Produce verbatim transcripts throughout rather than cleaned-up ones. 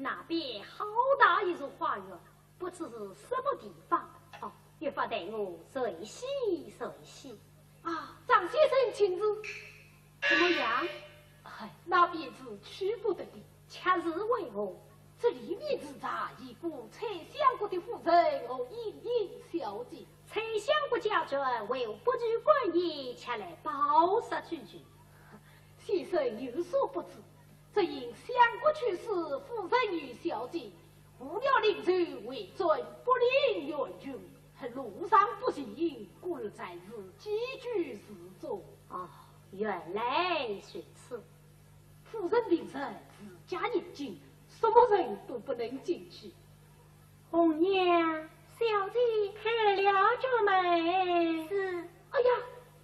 那边好大一座花园，不知是什么地方。哦，越发待我细细细细。啊，张先生请住。怎么样？哎，那便是去不得的。却是为何？这里面住着已故崔相国的夫人和莺莺小姐。崔相国家眷，为何不去观礼，却来饱食居住？先生有所不知， 只因相国去世，夫人与小姐无奈临终回转不灵元君，路上不幸，故而暂时寄居寺中。哦，原来如此。夫人平日自家严禁，什么人都不能进去。 红娘，小姐开了角门。是。哎呀，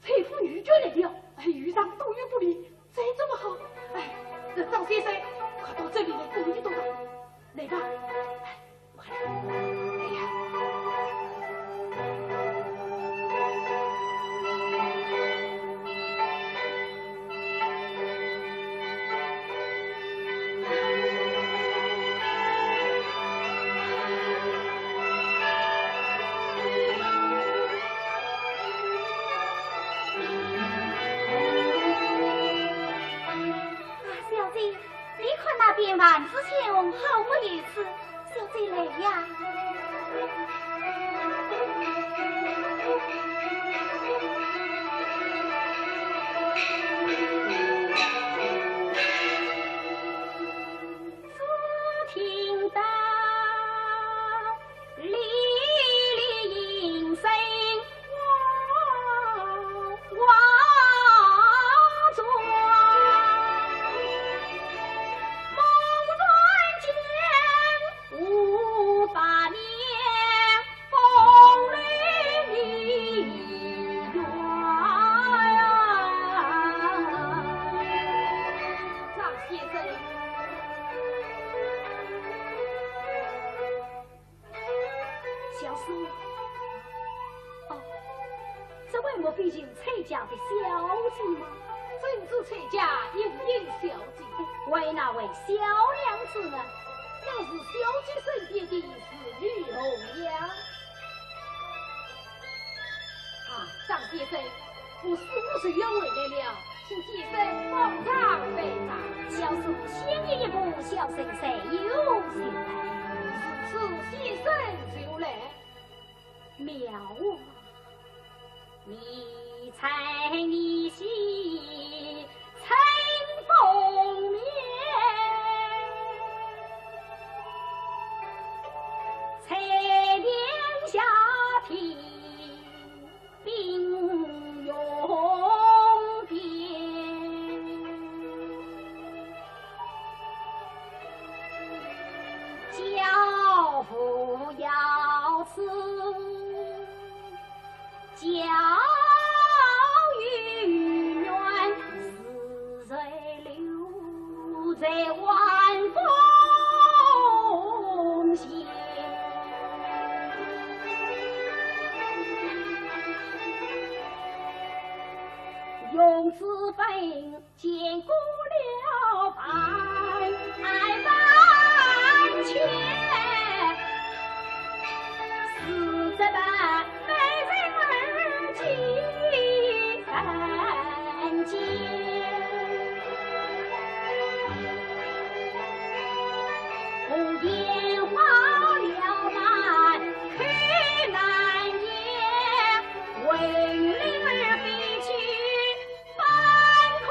崔府女眷来了，哎，遇上多有不利，这怎么好？哎，这张先生，快到这里来躲一躲吧。来吧，哎，快来。哎呀。 啊，小姐，你看那边万紫千红，好不如此。 小姐来呀。只听得离离莺声 张先生。 小姐。哦，这位莫非就是崔家的小姐吗？正是崔家莺莺小姐。为哪位小娘子呢？乃是小姐身边的侍女红娘。啊，张先生， 我师父就要回来了，请先生方丈备茶。小师父先行一步，小生随后就来。如此，先生就来。妙啊！迷彩霓裳 春风眠，彩莲下天冰云边。教父要此 教育院，是谁留在晚风闲？用之本 见过了万千，是这般美人儿几人见？红颜花了满口难言，为令儿飞去 半空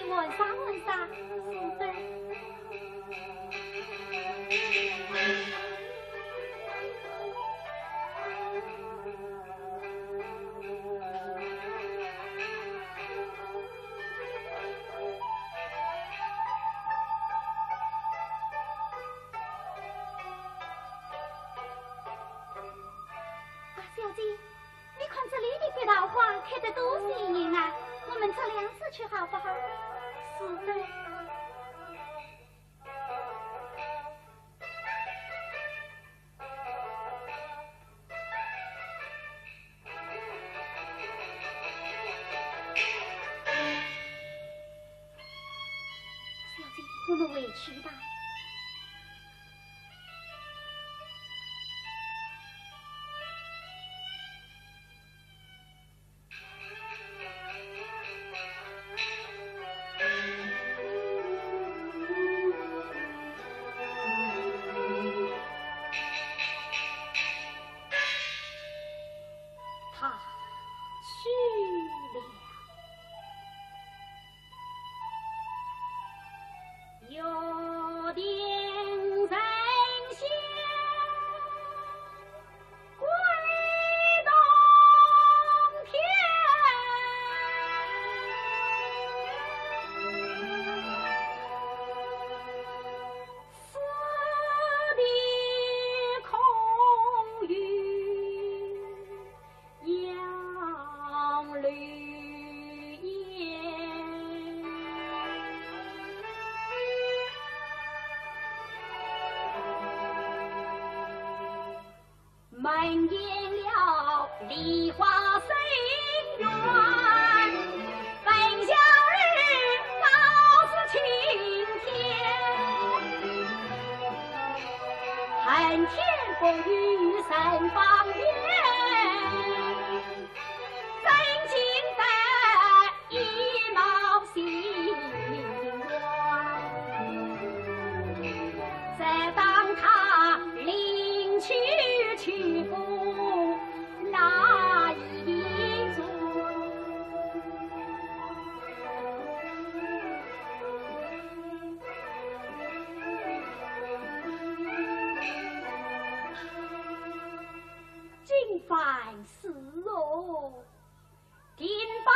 你玩耍玩耍，是的。啊，小姐，你看这里的白桃花开得多鲜艳啊，我们折两枝去好不好？是的。 小姐，我们回去吧。 他去了。 门迎了梨花深院，闻香儿告诉青天，恨天不与人芳恋，真情在 一梦星光，再当他临去去不那一种。今番是哦， 定保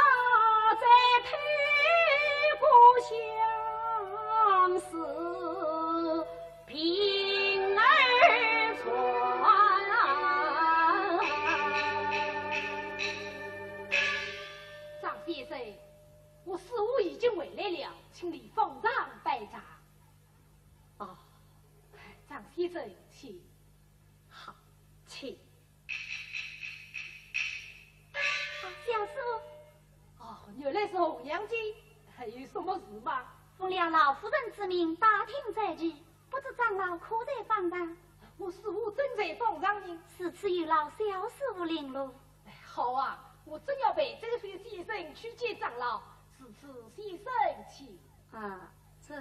再投故乡，是平儿船。张先生，我师父已经回来了，请你方丈拜茶。哦，张先生，请。好，请。 啊，小师父。哦，原来是红娘姐，还有什么事吗？奉了老夫人之命，打听斋期，不知长老可在方丈？我师父正在方丈呢。如此有劳小师父领路。哎，好啊，我正要陪这位先生去见长老，如此先生请。啊，这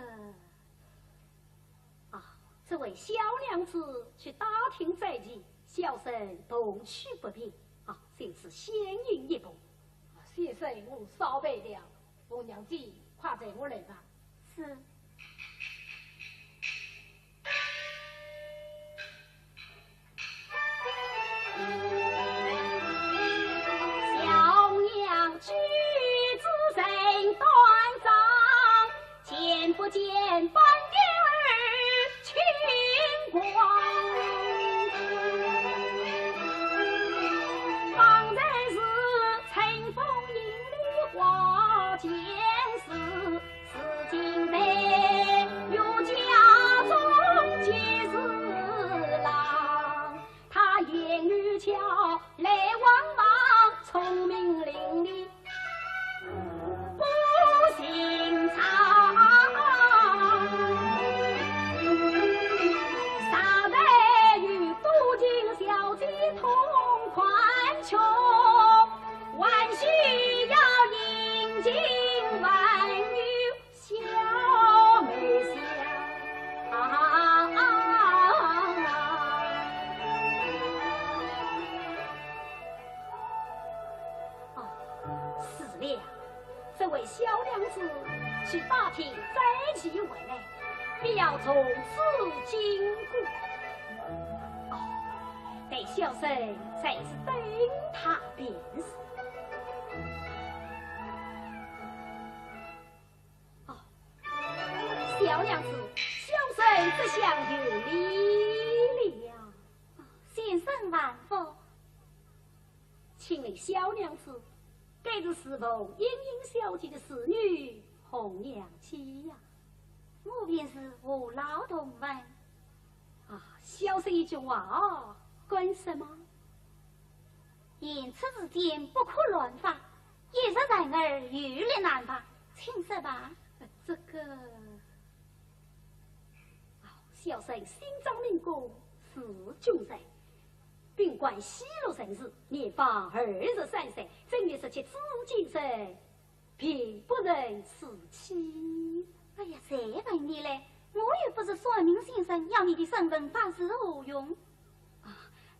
啊，这位小娘子去打听斋期，小生同去不便。啊，请自先行一步。啊，先生，我少陪了，红娘姐，快随我来吧。是。 小娘举止真端庄，见不见半点儿轻狂。方才是春风引绿花间事， 如今在岳家中见侍郎，他言语巧，来往忙，聪明伶俐，不寻常。啥人与多情小姐同款穷，还需要殷勤问语 小打听斋期回来，必要从此经过。哦，待小生在此等他便是。哦，小娘子，小生这厢有礼了。先生万福。 请问小娘子，该是侍奉莺莺小姐的侍女红娘姐呀？我便是，何劳动问？啊，小生有句话，敢说吗？言出如箭，不可乱发，一入人耳，有力难拔，请说吧。呃，这个，啊，小生姓张名珙，字君瑞， 本贯西洛人氏，年方二十三岁，正月十七子午时辰，并不曾娶妻。哎呀，谁问你嘞？我又不是算命先生，要你的生辰八字何用？啊，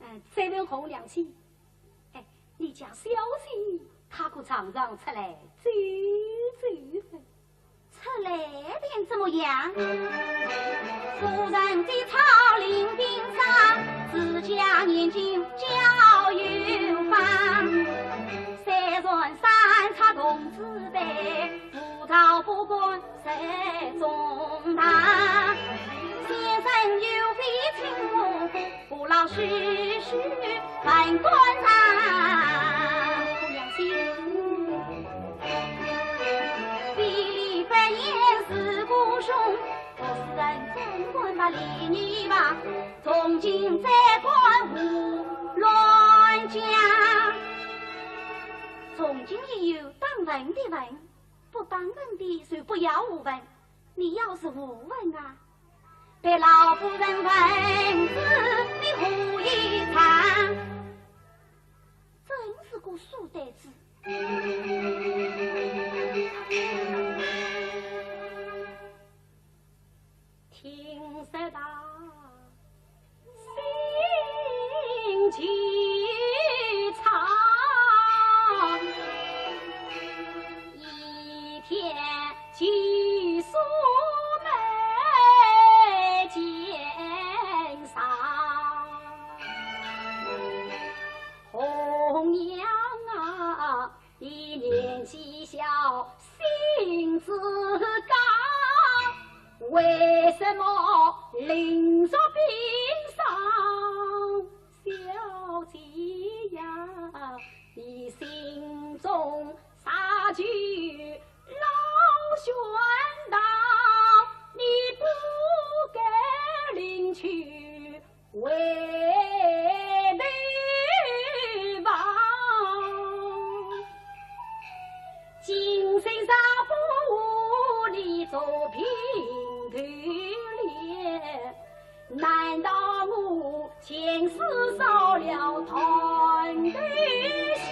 呃，再问红娘姐，哎，你家小姐她可常常出来走走呢？ 出来便怎么样？夫人的草林边上，自家年轻交友方。虽然三尺童子辈，不到不敢在中堂。先生有非请我 不老徐徐万官长。姑娘心，非礼不言是孤雄，不是人怎敢把礼仪忘，从今再敢胡乱讲。从今以后，当问的问，不当问的就不要胡问。 你要是胡问啊，被老夫人问住，你胡一场，真是个书呆子。听说他 心极长，一天寄宿没见上。红娘啊， 你年纪小，心志刚，为什么临着病丧？小姐呀，你心中啥句老玄道，你不该临去 为媒忘。今生若不和你做平头了，难道我前世少了团头香？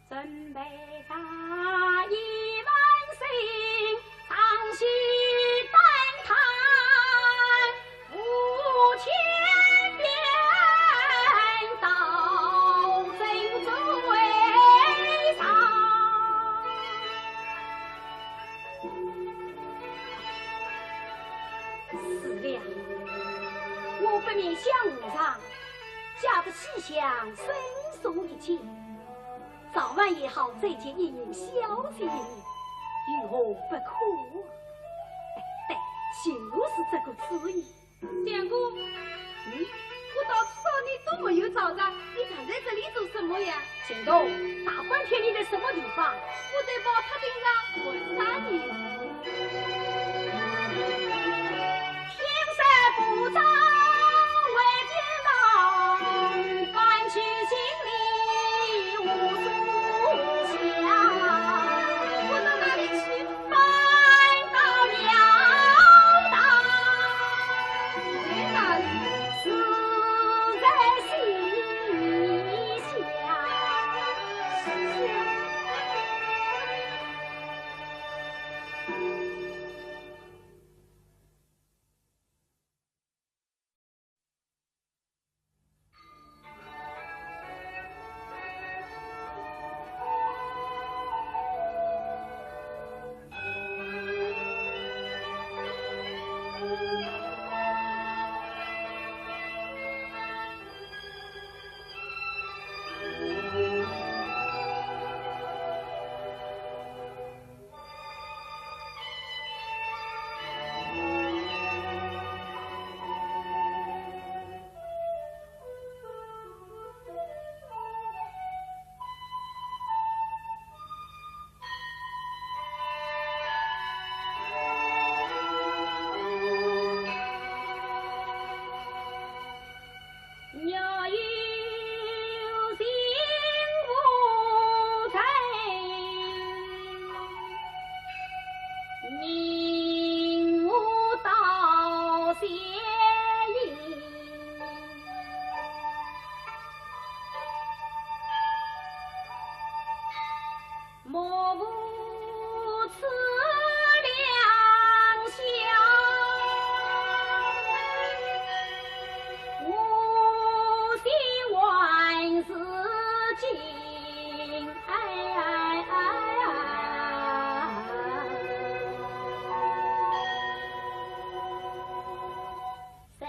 准备打一碗水，当去担担无天边，到正嘴上。 是了，我不免向和尚借得西厢僧俗一间，早晚也好再见莺莺小姐一面，有何不可？哎，对，就是这个主意。 相公，嗯？我到处找你都没有找着，你站在这里做什么呀？钱东，大半天你在什么地方？我在宝塔顶上看啥呢。天色不早，回天堂，赶去寻你无所想。我到哪里去？ 搬到了大山，是在西厢。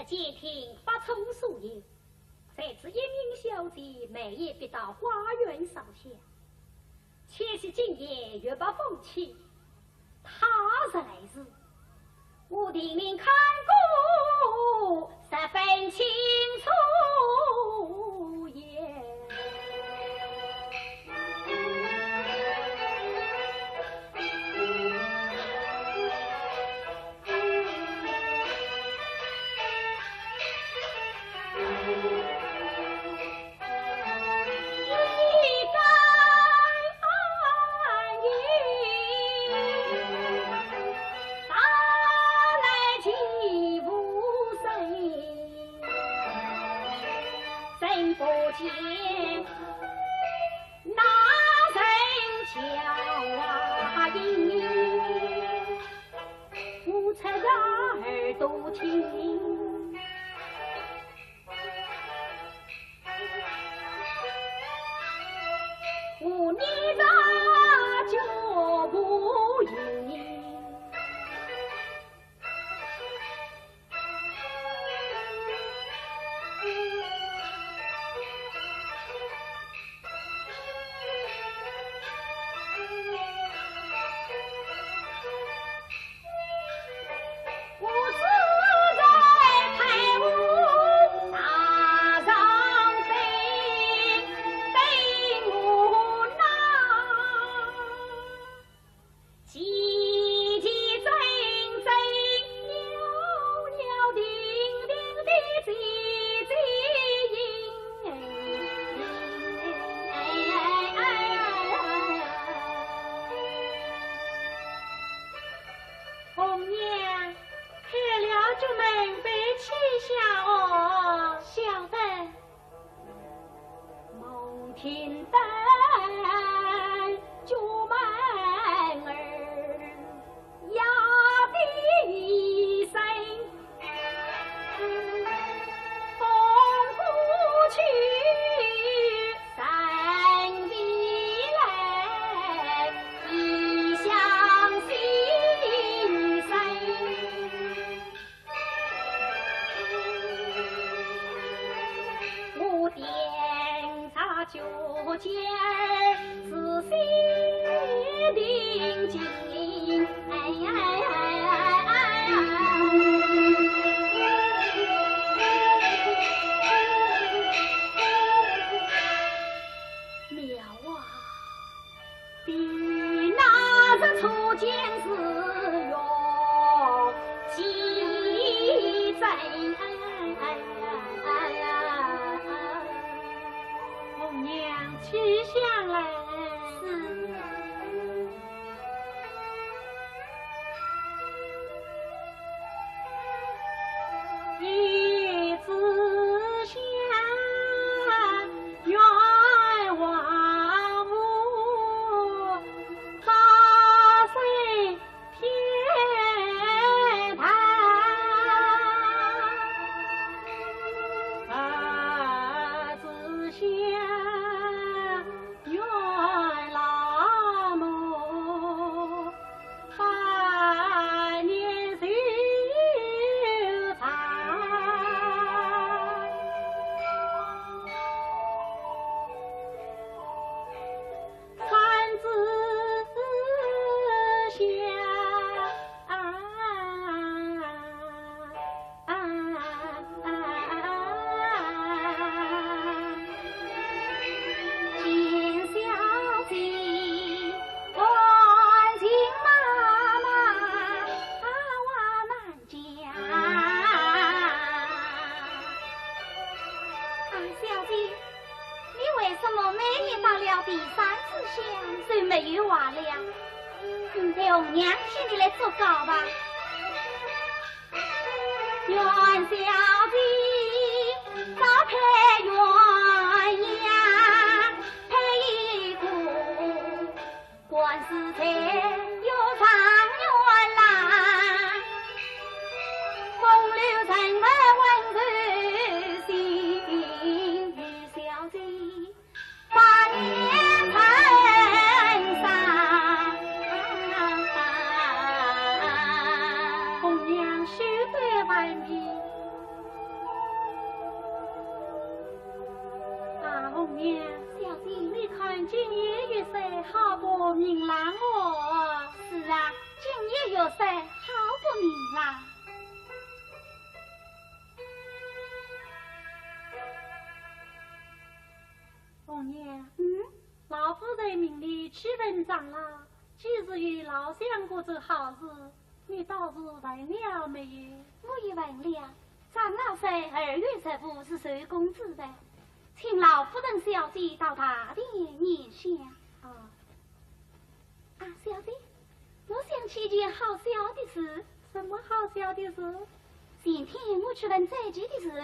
监听八村所有，在此莺莺小姐每夜必到花园烧香，且喜今夜月白风清，她若来时，我定能看个十分清楚也。 红娘，开了角门，摆起香哦。晓得。 红娘，起香来。是。啊，小姐，你为什么每日到了第三炷香就没有话了？你待红娘替你来祝告吧。红娘休得万别。明朗哦。是啊，今夜月色好不明朗。红娘，嗯？老夫人命你去问长老，几时与老相公做好事，你倒是问了没有？我已问了，长老说二月十五是寿宫之日，请老夫人小姐到大殿拈香。啊。啊，小姐，我想起一件好笑的事。什么好笑的事？前天我去问斋期的时候，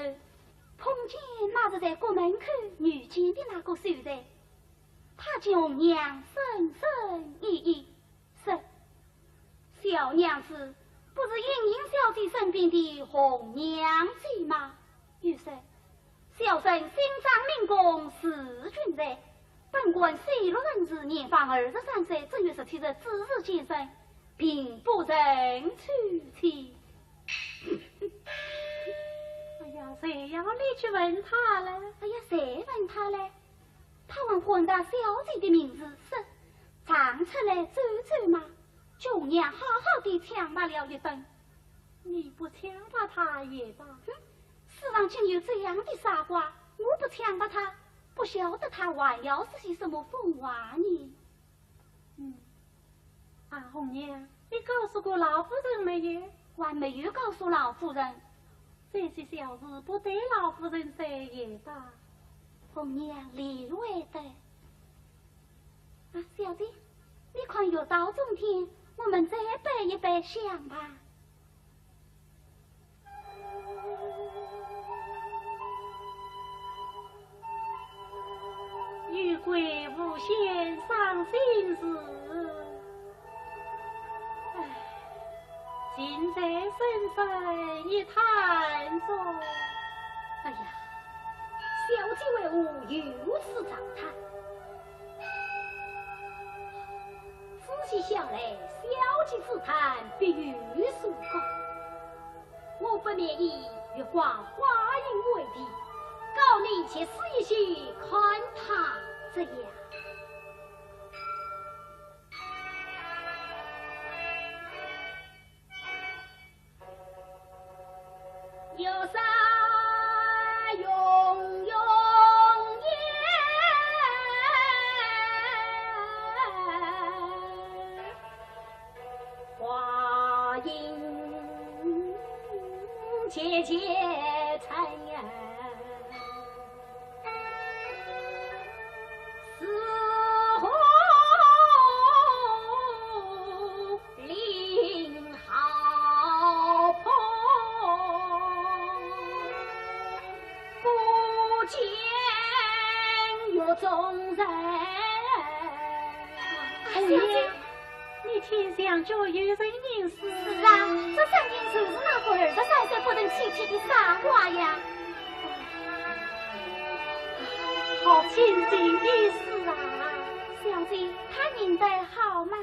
碰见那日在国门口遇见的那个秀才，他见红娘深深一揖，说：“小娘子，不是莺莺小姐身边的红娘姐吗？”又说：“小生姓张名珙，字君瑞，本贯西洛人氏，年方二十三岁，正月十七日子时降生，并不曾娶妻。”哎呀，谁要你去问他了？哎呀，谁问他嘞？他还唤到小姐的名字，说：“常出来走走嘛。”红娘好好地抢白了一顿。你不抢白他也罢。哼，世上竟有这样的傻瓜，我不抢白他，不晓得他还要说些什么疯话呢。嗯，啊，红娘，你告诉过老夫人没有？还没有告诉老夫人。这些小事不对老夫人说也罢。红娘理会得。啊，小姐，你看月到中天，我们再拜一拜香吧。 有桂无仙伤心事，唉，尽在深深一叹中。哎呀，小姐为何如此长叹？仔细想来，小姐之叹必有所感。 我不免以月光花影为题，高吟绝诗一首，看她怎样。哎呀，你听墙角有人吟诗。是啊，这声音就是那个二十三岁不曾娶妻的傻瓜呀。好清新的诗啊！小姐，他吟得好吗？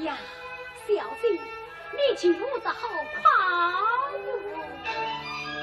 呀，小姐， 你救得好快哟！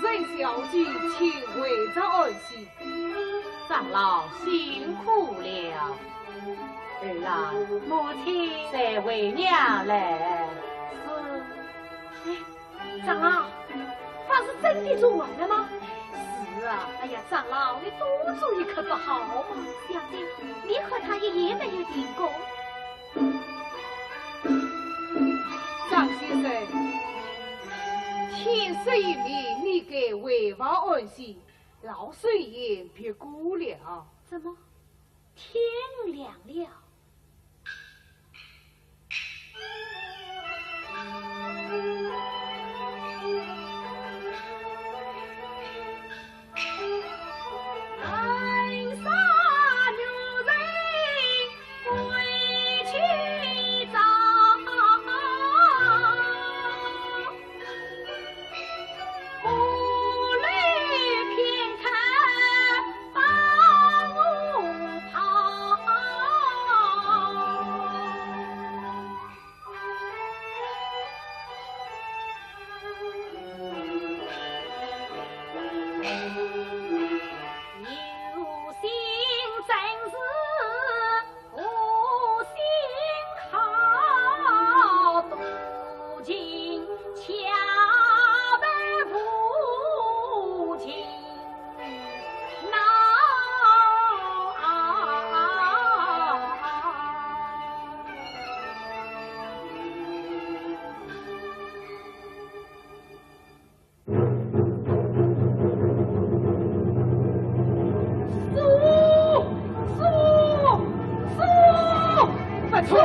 夫人小姐，请回转安歇。长老辛苦了。儿啊，母亲。随为娘来。是。哎，长老，她是真的做完了吗？是啊。哎呀，长老，你多做一刻不好吗？小姐，你和她一夜没有停过。 张先生，天色已明，你该回房安歇，老身也别过了。怎么，天亮了？师父，师父，师父，师父，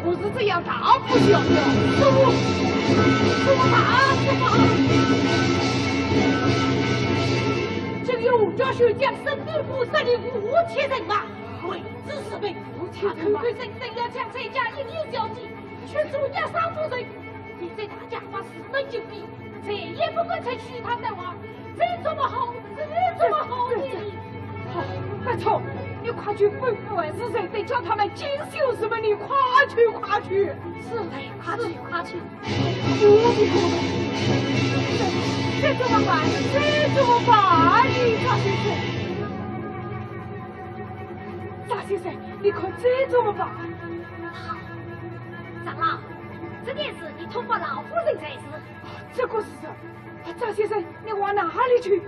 不是这样大呼小叫，师父，师父，大师父，这个五教学将身边不杀的五千人马，为之是非，他口口声声要抢谁家应有小姐，却主要杀夫人。 现在大家把师门紧闭，再也不敢再去探望了。这怎么好？这怎么好呢？好，不错，你快去吩咐二十岁的，叫他们进修什么，你快去，快去。是，快去，快去。这怎么办？这怎么办？你快去说。张先生，你看这怎么办？好，长老，这件事你通报老夫人才是。 这个是啥？啊，张先生，你往哪里去？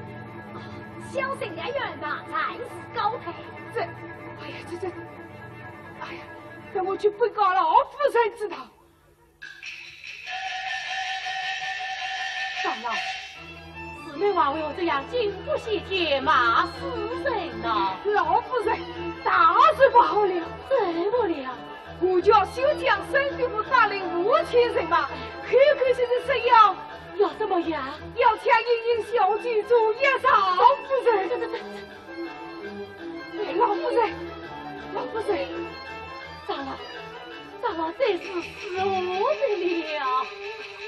小生来远望，暂时告退。这，哎呀，这这，哎呀，等我去禀告老夫人知道。长老，四妹王为何这样惊不歇，骂世人呢？老夫人，大事不好了！怎么了？ 我家小将身边不带领五千人马，口口声声说要，要怎么样？要抢莺莺小姐做一丈夫人。这这这这，哎，老夫人，老夫人，长老，长老这是如何得了？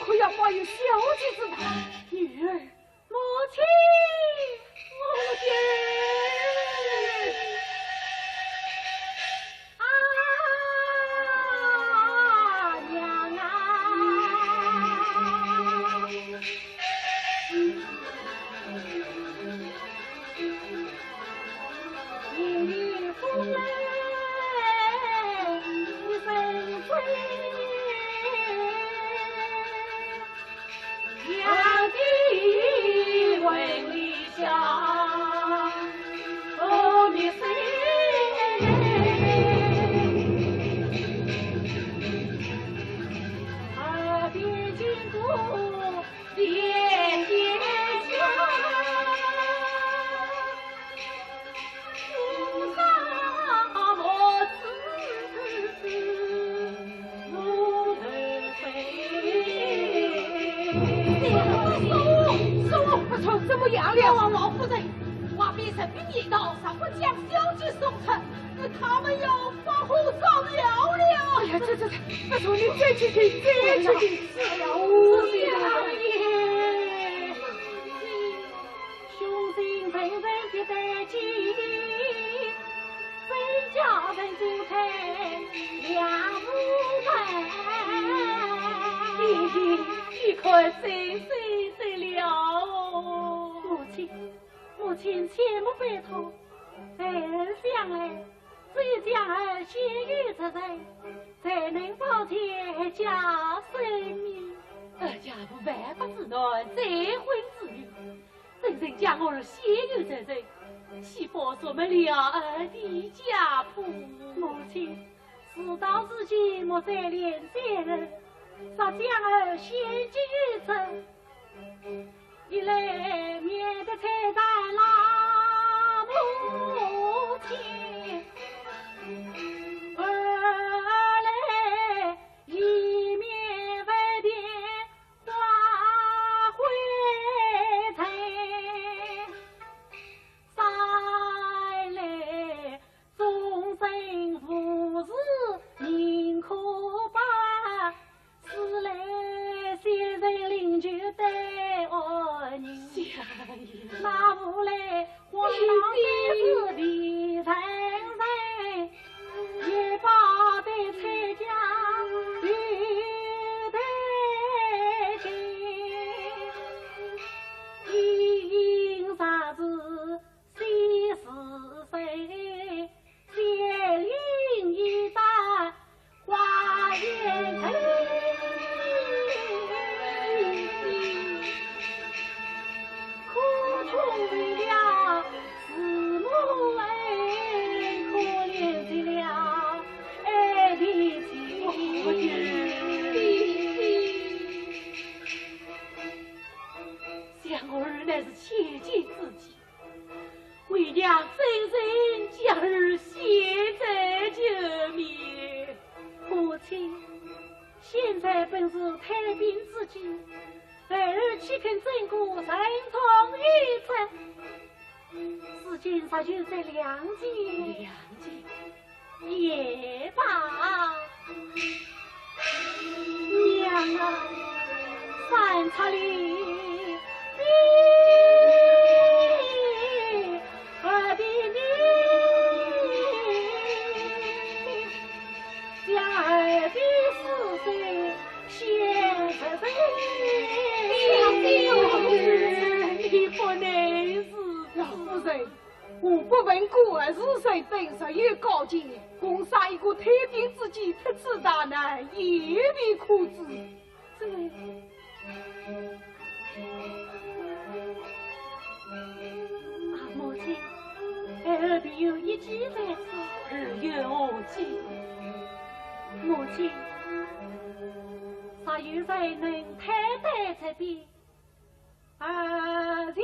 可要保佑小姐之道。女儿， 母亲，母亲。啊，娘啊！怎么样了？老夫人，外边人兵一到，若不将小姐送出，那他们要发火烧庙了。哎呀，这这这，不错，你再去听，再去听。是了，是了。你看，真是得了。母亲，母亲切莫悲痛，孩儿想来，只有将儿献与贼人，才能保全阖家性命。阖家无万法之难，再婚之日， 怎忍将儿献与贼人，岂不辱没了儿的家谱？母亲，事到如今，莫再恋贼人，若将儿献与贼人，一来免得拆散老母亲，二来以免为天 花会在，三来终身无事宁可罢，四来先生灵柩待安宁。那五来 黄狼三字未曾成，也报得拆家与得亲。因啥事先死谁，先领一担 花言愁，苦痛为了慈母哎，可怜极了爱的情。想儿乃是千金之际， 为娘怎忍将儿献在贼面？母亲，现在本是退兵之际，儿儿岂肯真个忍痛与之？如今若有这良机，良机， 也罢。娘啊，三尺里的儿的命，将儿的尸首献出去。小姐，你不能如此。老夫人， 我不问过儿是谁，等日有高见，共杀一个退兵之计，特此大难，也未可知。这，几番次，而又何计？母亲，若有人能推扳这边，儿情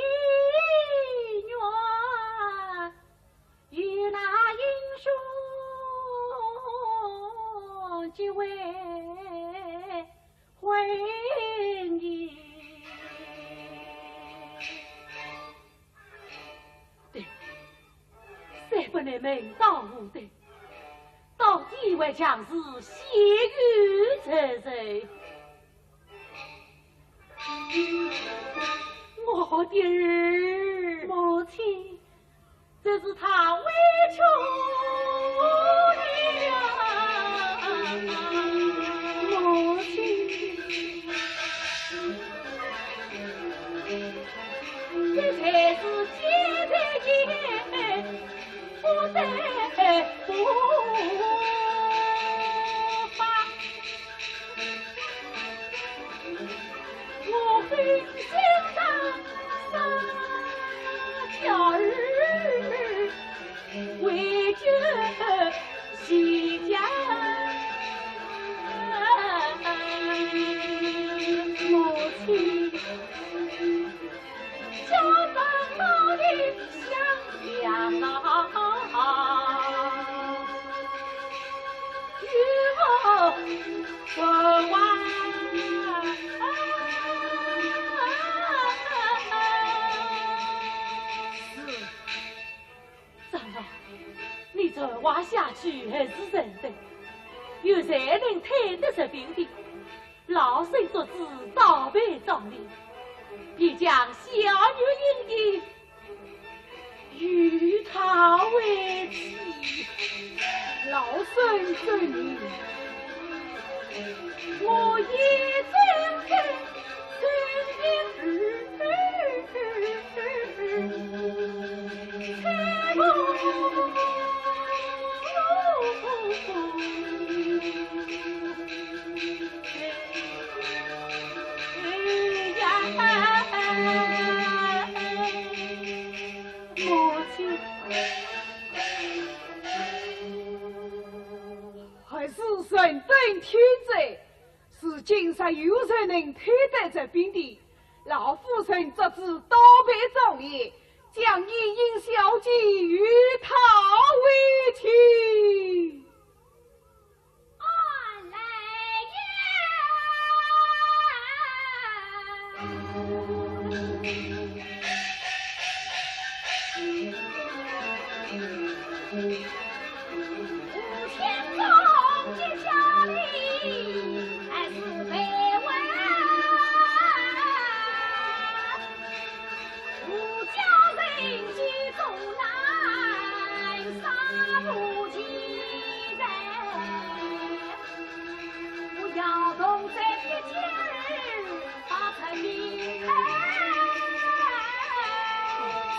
愿与那英雄结为婚姻。 对，三伯奶奶到何地？到底为强是先有成人。我的儿，母亲，这是他委屈你呀，母亲。 你才是见人也不得不发，我很想让小儿 为救西家。母亲，小长老的想呀，与我说话。是。 长老，你传话下去还是迟得，有谁能推扳这边的？老身做主倒办葬礼，便将小女莺莺与他为妻。老身遵命。 我也真是真的儿，才不呀，母亲。 还是人等天灾，如今若有人能推扳这边的，老夫人做主倒办葬礼，将莺莺小姐与他为妻。啊，来呀！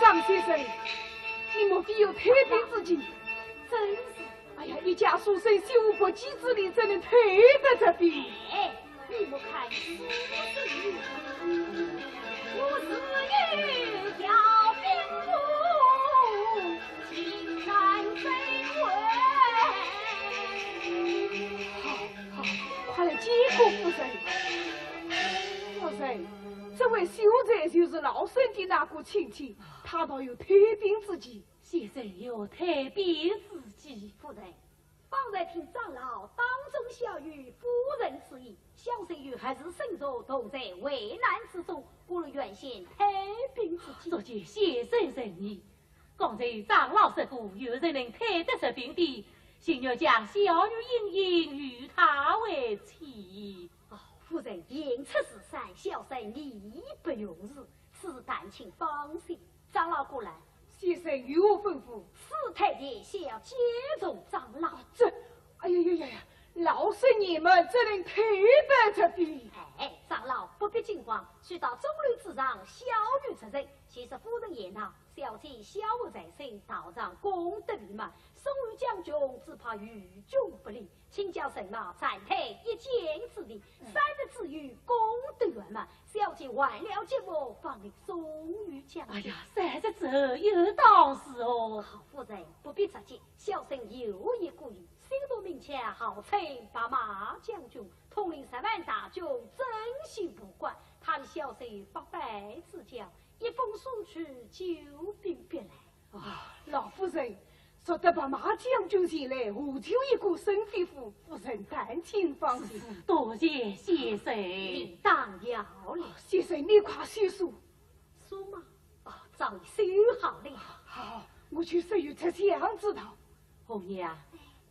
张先生，你莫非有退兵之计？正是。哎呀，一介书生，虽无不济之力，怎能退得这兵？哎，你莫看书生，我自有调兵符， 好，好，快来见过夫人。夫人，这位秀才就是老身的那个亲戚，他倒有退兵之计。先生有退兵之计。夫人，方才听长老当众晓谕夫人之意，小生与合寺僧俗同在危难之中，故而愿献退兵之计。多谢先生仁义。 刚才长老说过，有人能退得这兵的，情愿将小女莺莺与他为妻。哦，夫人行出是善，小生义不容辞，此事但请放心。长老过来。先生有何吩咐？此退的小姐从长老。这，哎呀呀呀呀，老身年迈，怎能退得这兵？哎，长老不必惊慌，须到钟楼之上小女出声。其实夫人言道，小姐小学在身，道场功德圆满，送与将军，只怕于军不利。请叫人马暂退一箭之地，三日之后功德圆满，小姐还了节目，方能送与将军。哎呀，三日之后又当是哦。好夫人，不必着急，小生有一个人，姓杜名桥，号称白马将军，统领十万大军，镇守蒲关。他与小生有八拜之交，一封书去，救兵必来。啊，老夫人，说得白马将军前来，何求一个沈飞虎，夫人但请放心。是，多谢先生。理当要礼。先生，你快写书。书吗？哦，早已写好了。好，我去说与丞相知道。红娘，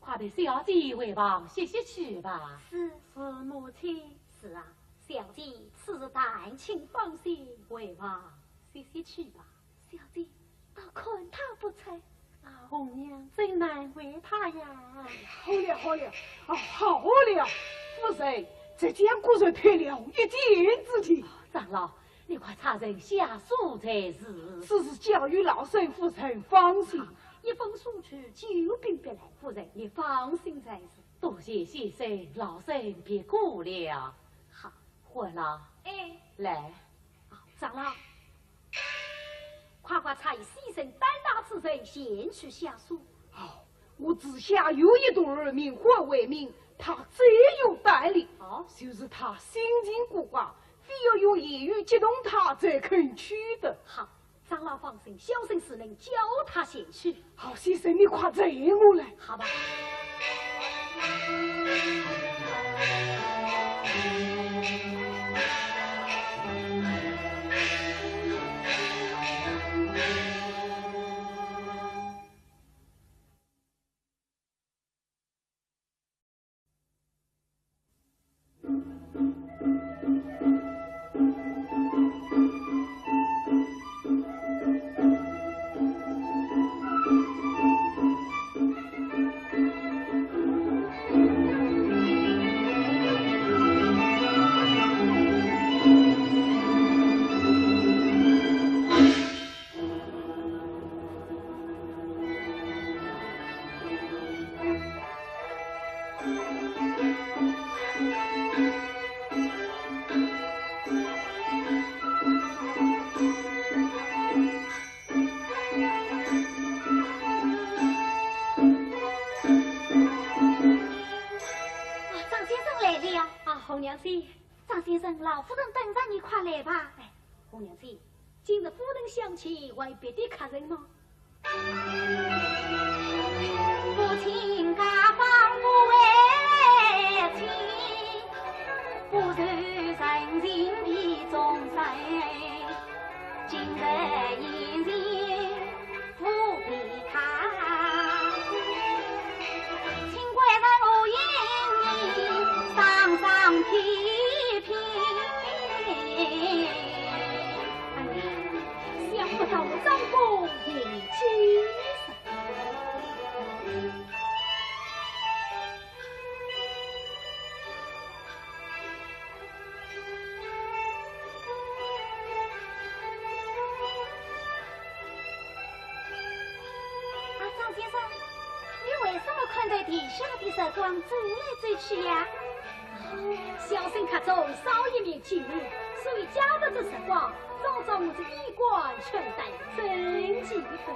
快陪小姐回房歇息去吧。是。是，母亲。是啊，小姐，此事但请放心，回房歇息去吧。小姐，倒看他不出。啊，红娘，真难为他呀。哎呀，好了，好了，啊，好了，夫人，这将果然退了一箭之地。长老，你快差人下书才是。此事交与老身，夫人放心。一封书去，救兵必来，夫人你放心才是。多谢先生，老身别过了。好。欢郎。哎。来。啊，长老，快快差一些人担大之人前去下书。哦，我这下有一个儿名唤为民，他最有胆力。哦。就是他心情古怪，非要用言语激动他才肯去的。好，长老放心，小生自能叫他前去。好，先生，你快随我来。好吧。 啊，张先生来了。啊，红娘姐。张先生，老夫人等着你，快来吧。哎，红娘姐，今日夫人相请，还有别的客人吗？ 哎呀，想不到我张公也有今日。 啊，张先生，你为什么看着地下的日光走来走去呀？小生客中少一面镜儿，所以借着这日光，照照我这衣冠穿戴，真气愤。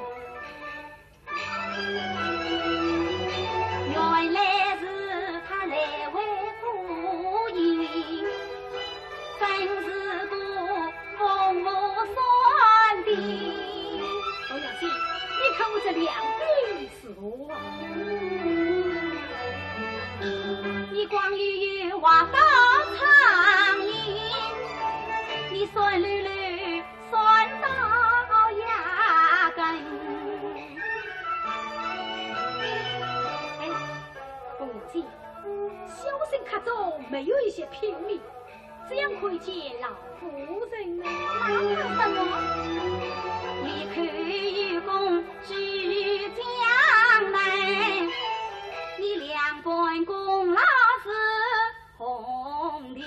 原来是他来回顾影，真是个凤凰双的。红娘姐，你看我这两鬓如何啊？你光溜溜画到苍蝇，你酸溜溜 酸到牙根。哎，红娘姐，小生客中没有一些品味，怎样可以见老夫人呢？那怕什么？你可以公举江南，你两半功劳是 红绫。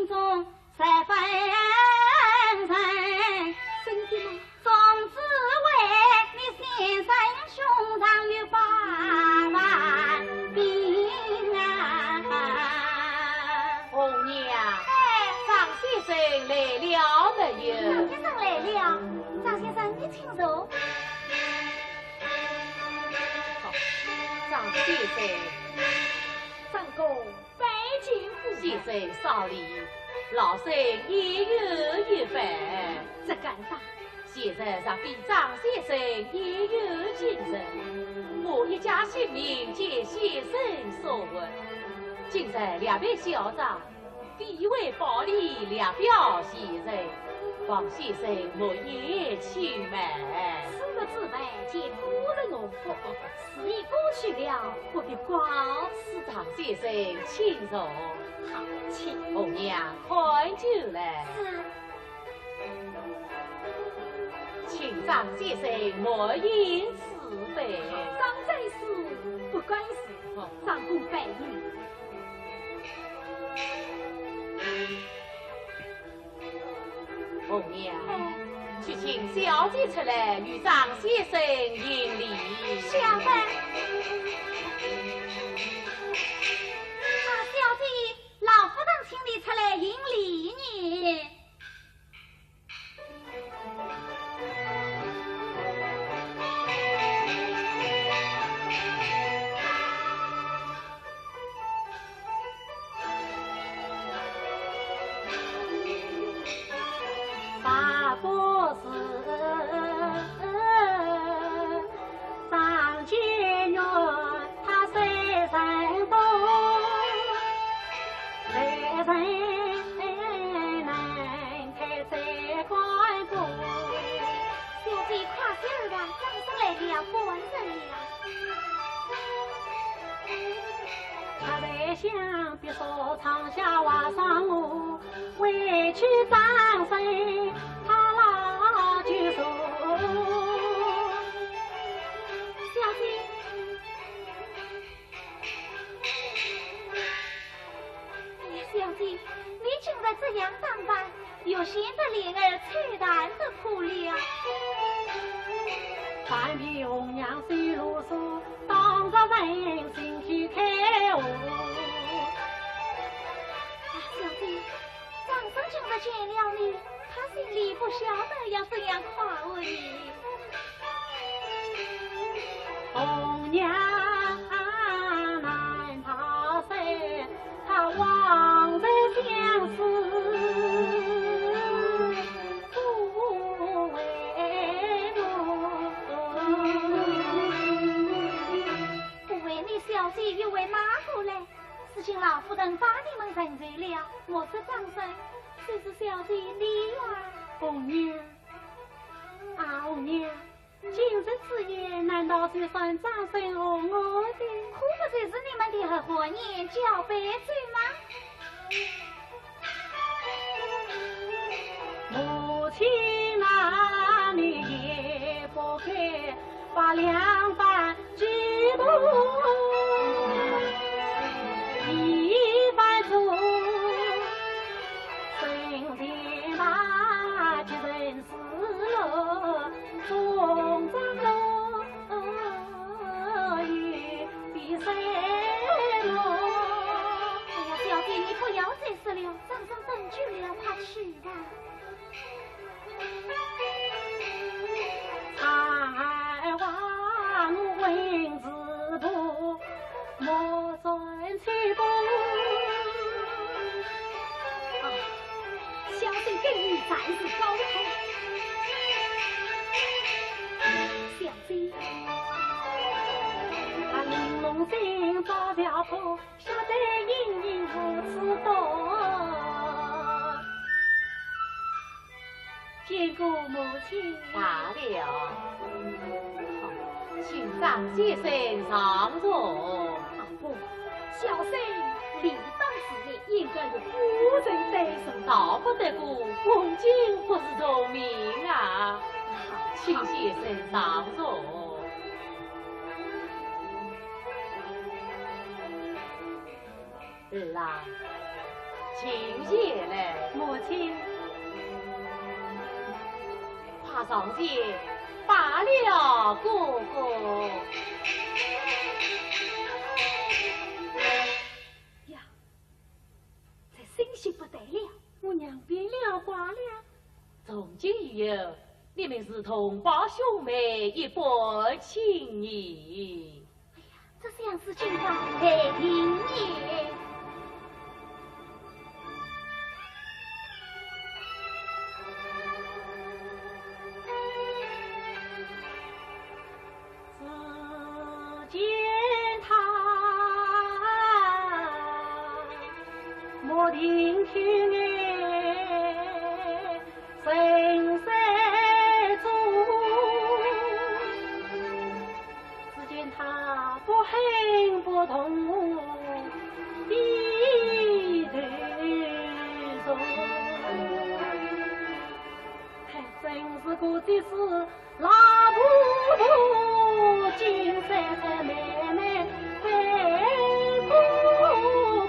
中十分神，真的吗？总只为你先生胸上有八万兵啊。红娘，哎。张先生来了没有？张先生来了。张先生，你请坐。好，张先生。长工。 拜见夫人。先生少礼，老身也有一番。只敢讲。先生若比张先生也有精神，我一家性命皆先生所护。今日略备小账，非为薄礼，略表谢忱，望先生莫嫌轻慢。此物之物，皆夫人我付。 事已过去了，不必挂齿。张先生，请坐。好，请。红娘，看酒来。是。请张先生满饮此杯。张在此，不敢辞。好。长工拜饮。 红娘，哎。去请小姐出来，与张先生行礼。晓得。啊，小姐，老夫人请你出来行礼呢。 小姐，快些儿吧，张生来了，官人了。 小姐，哎呀，小姐，你竟然这样打扮，又显得脸儿丑淡得可怜。 啊，小姐，张生今日见了你，他心里不晓得要怎样夸我你。 不为你，小姐又为哪个来？如今老夫人把你们认罪了，莫说张生，就是小姐你呀。红娘，啊，红娘，今日之宴，难道就算张生和我的？可不就是你们的合欢宴、交杯酒吗？ 母亲啊，你也不该把两半举动一番做，生前那几人是了中长路也比谁路。哎呀，小姐，你不要再说了，张生等久了，快去吧。 啊，小姐跟你暂时告退。小姐。 晓得莺莺如此多。见过母亲。罢了。好，请张先生上座。啊，不，小生理当侍立，应该由夫人代坐。道不得过，恭敬不如从命啊。好，请先生上座。 儿啊，请起来。母亲。快上前，拜了哥哥。呀，这信息不得了，我娘变了卦了。从今以后，你们是同胞兄妹，一般情谊。 这相思情话待定也。只见他莫停听哎， 声声逐。只见他不哼不动低头坐。还真是个只是老婆婆，金山山妹妹背不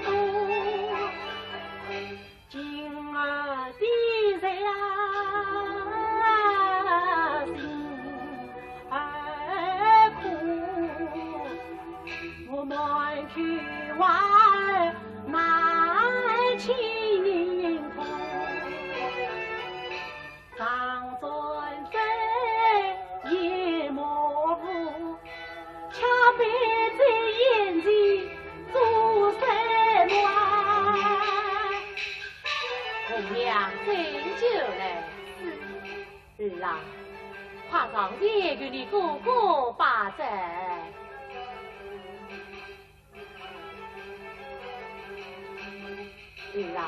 过。 今儿的日啊，心儿苦，我满口话儿难清苦。 常转身也模糊，却不知眼前做什么。红娘斟酒来。是。儿啊，快上前与你哥哥把酒。 儿啊，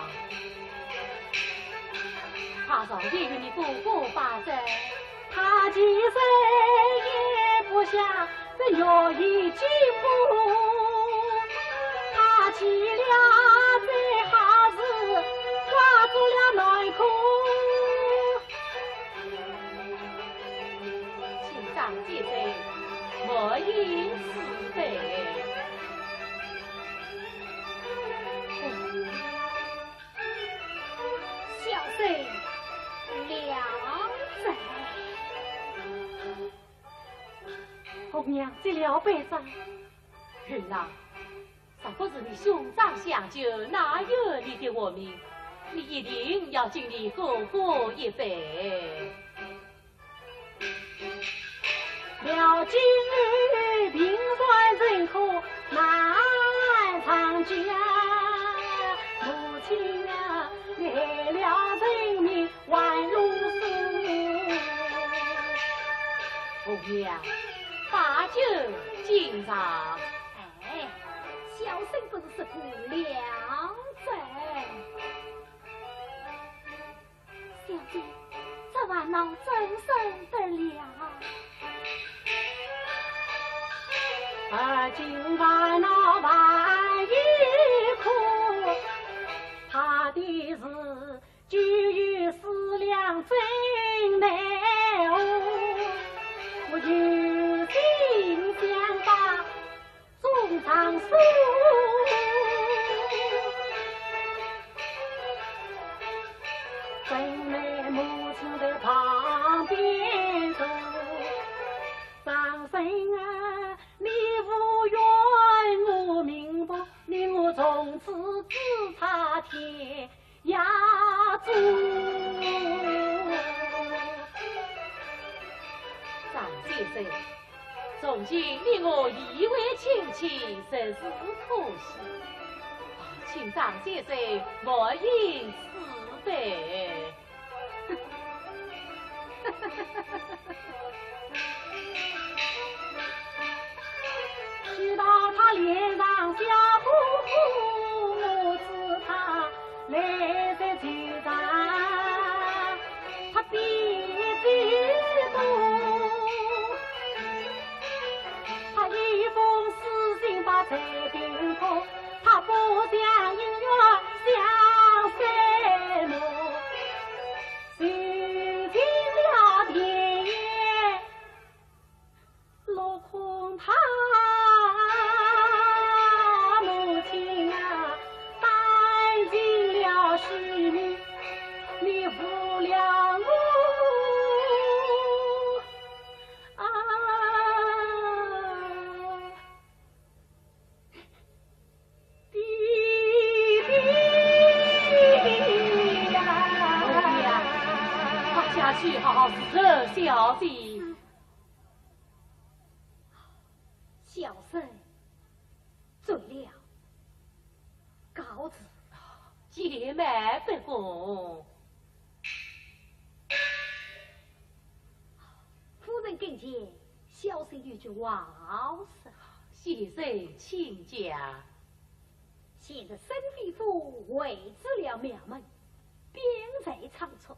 快上前与你哥哥把酒。他其实也不想这月夜寂寞，他起了这好事，化作了难过。 请张先生，莫因此悲。小生了罪。红娘接了杯茶。儿啊， 若不是你兄长相救，哪有你的活命？你一定要敬你哥哥一杯。了今日平川人苦难长久，母亲啊，你害了人命还如此。红娘，把酒敬上。 哎，小生本是个良人。小姐，这烦恼怎生得了？而今烦恼万一苦，怕的是 只有思量真难熬，我有心想把衷肠诉，怎奈母亲在旁边坐。张生啊，你无怨我命薄，你我从此只差天 涯中。张先生，从今你我已为亲戚，实是可惜。请张先生莫因此悲。 知道他脸上笑呵呵，我知他泪在潸然，他比比多。他一封书信把谁听过，他不讲音乐想什么？ 受尽了天也落空他们。去好好侍候小姐。小生醉了，告辞。姐妹不恭。夫人跟前，小生有句话要说。先生请讲。 现在沈飞虎围住了庙门，兵在仓促。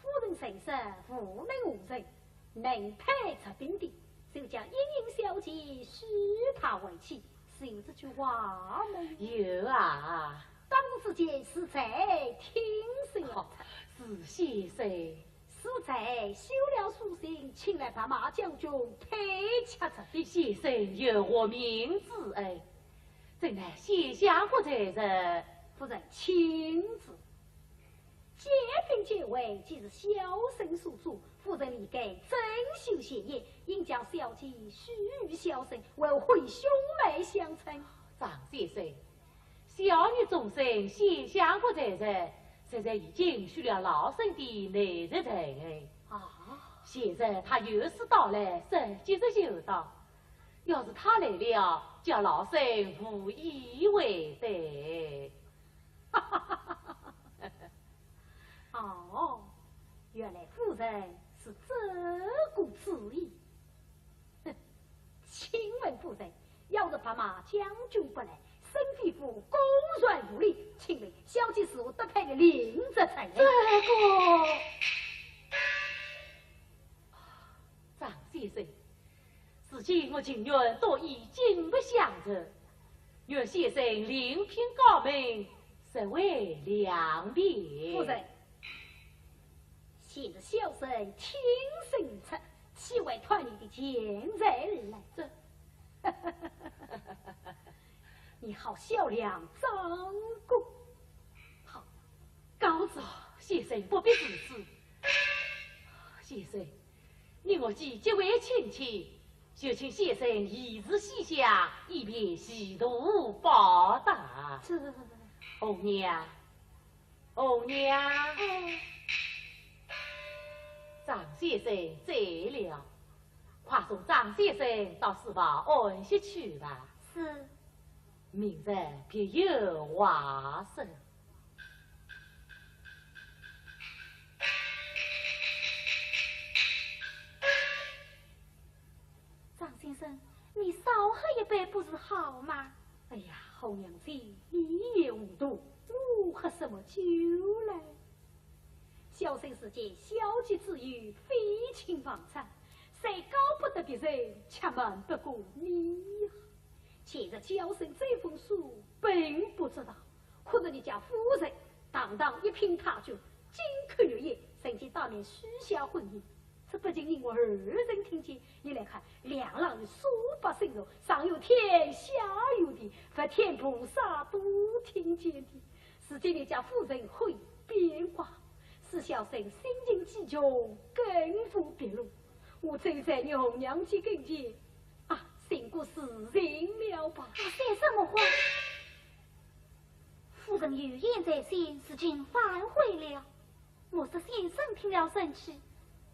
夫人甚是无能无人，能派出兵的，就叫莺莺小姐许他为妻，是有这句话没有？有啊。当时之间是谁听谁哦，是先生。 是谁修了书信，请来白马将军退却这边？先生有活命之恩，怎奈先相国在日。夫人请旨。解兵解围，既是小生所做，夫人理该遵守前言，应将小姐许与小生，为何兄妹相称？张先生， 小女终身先相国在日，实在已经许了老身的内侄陈恩。啊？现在他有事到来，实即是求到，要是他来了，叫老身无以为对。哦，原来夫人是这个主意。 哼，请问夫人，要是白马将军不来，沈飞虎公然无礼，请问小姐是否得配个令侄陈恩？这个，张先生，如今我情愿多以金帛相赠，愿先生另聘高门，实为良便。夫人， 现在小生挺身而出，岂为断你的钱财而来？这，你好小量张弓。好，告辞。先生不必如此。先生，你我既结为亲戚，就请先生移至西厢，以便徐图报答。这，红娘， 红娘。哎。张先生醉了，快送张先生到书房安歇去吧。是。明日别有话说。 张先生，你少喝一杯不是好吗？哎呀，红娘姐，你也糊涂，我喝什么酒来？小生是见小姐之友，非亲访常，虽告不得别人，却瞒不过你呀。前日小生这封书本不知道，可是你家夫人堂堂一品太君，金科玉研，曾经当面许下婚姻， 这不仅你我二人听见，你来看，两廊有数百僧俗，上有天，下有地，佛天菩萨都听见的。如今你家夫人会变卦，使小生心情激动，更无别路。我只有在你红娘姐跟前，啊，寻个自尽了吧。你说什么话？夫人有言在先，如今反悔了。 莫说先生听了生气，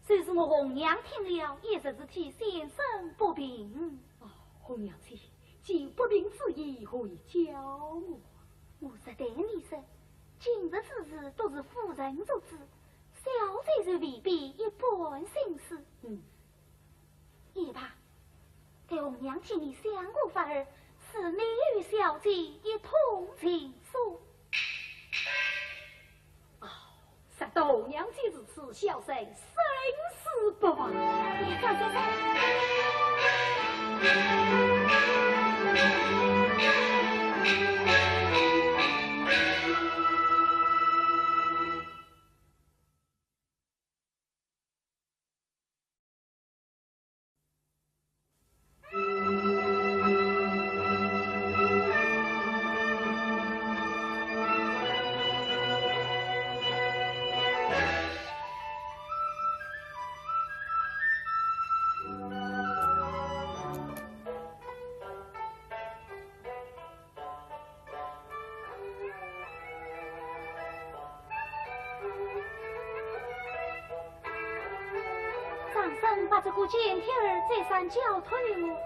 就是我红娘听了，也实是替先生不平。哦，红娘姐，既有不平之意，何以教我？我实对你说，今日之事都是夫人做主，小姐就未必一般心思。嗯。 也罢，待红娘替你想个法儿，使你与小姐一同情书。哦，若得红娘姐如此，小生生死不忘。你看，先生。曾把这个贱贴儿再三交托于我，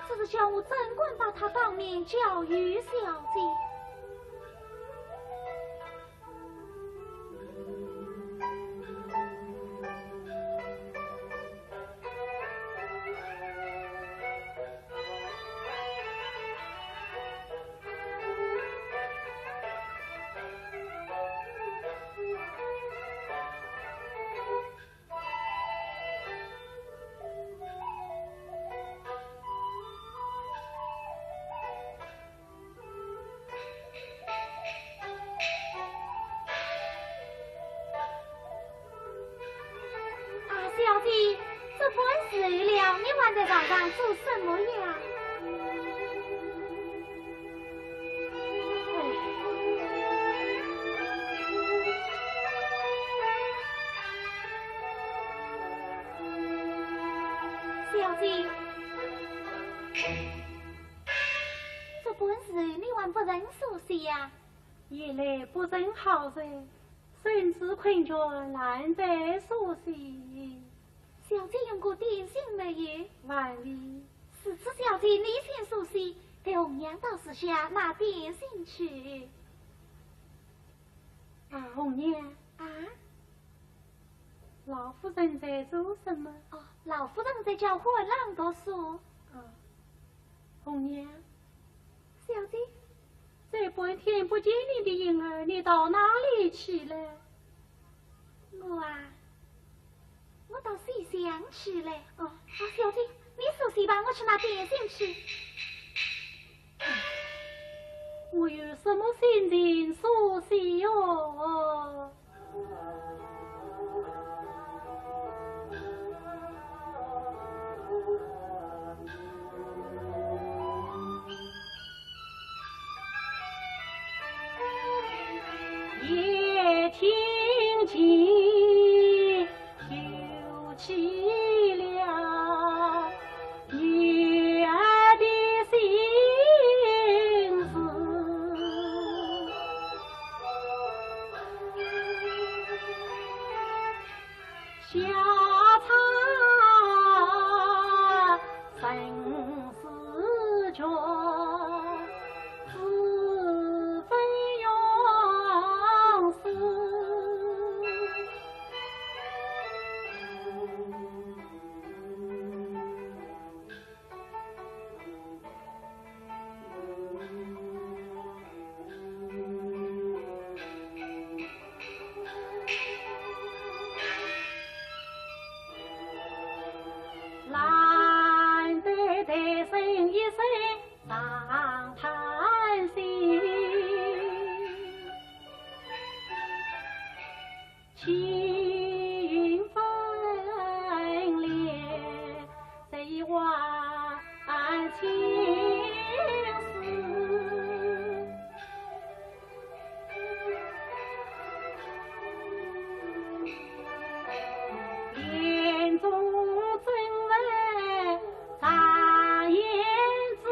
只是叫我怎敢把它当面交与小姐。 啊，小姐，这般时候了，你还在床上做什么呀？哎，小姐，这般时候你还不曾梳洗呀？ 夜来不曾好睡，身子困倦，懒得梳洗。小姐用过点心没有？还未。如此小姐你先梳洗，待红娘到厨下拿点心去。啊，红娘。啊？老夫人在做什么？哦，老夫人在教欢郎读书。啊，红娘。 小姐，这半天不见你的影儿，你到哪里去了？我啊，我到西厢去了。哦，啊，小姐，你梳洗吧，我去拿点心去。我有什么心情梳洗哟？ 夜听琴又起了，女儿的心事。 下唱生死决，只分永世。 难得谈生一声长叹息。 青云分裂，谁还青丝？帘中怎闻 常言之。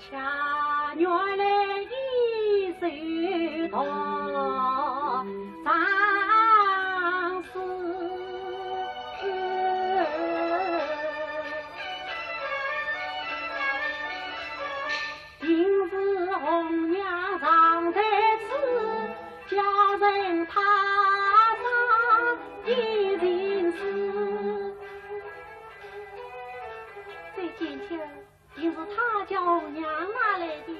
恰原来一首道长诗。 今日红娘常在此，佳人她上一情诗。这件帖儿定是她叫红娘拿来的。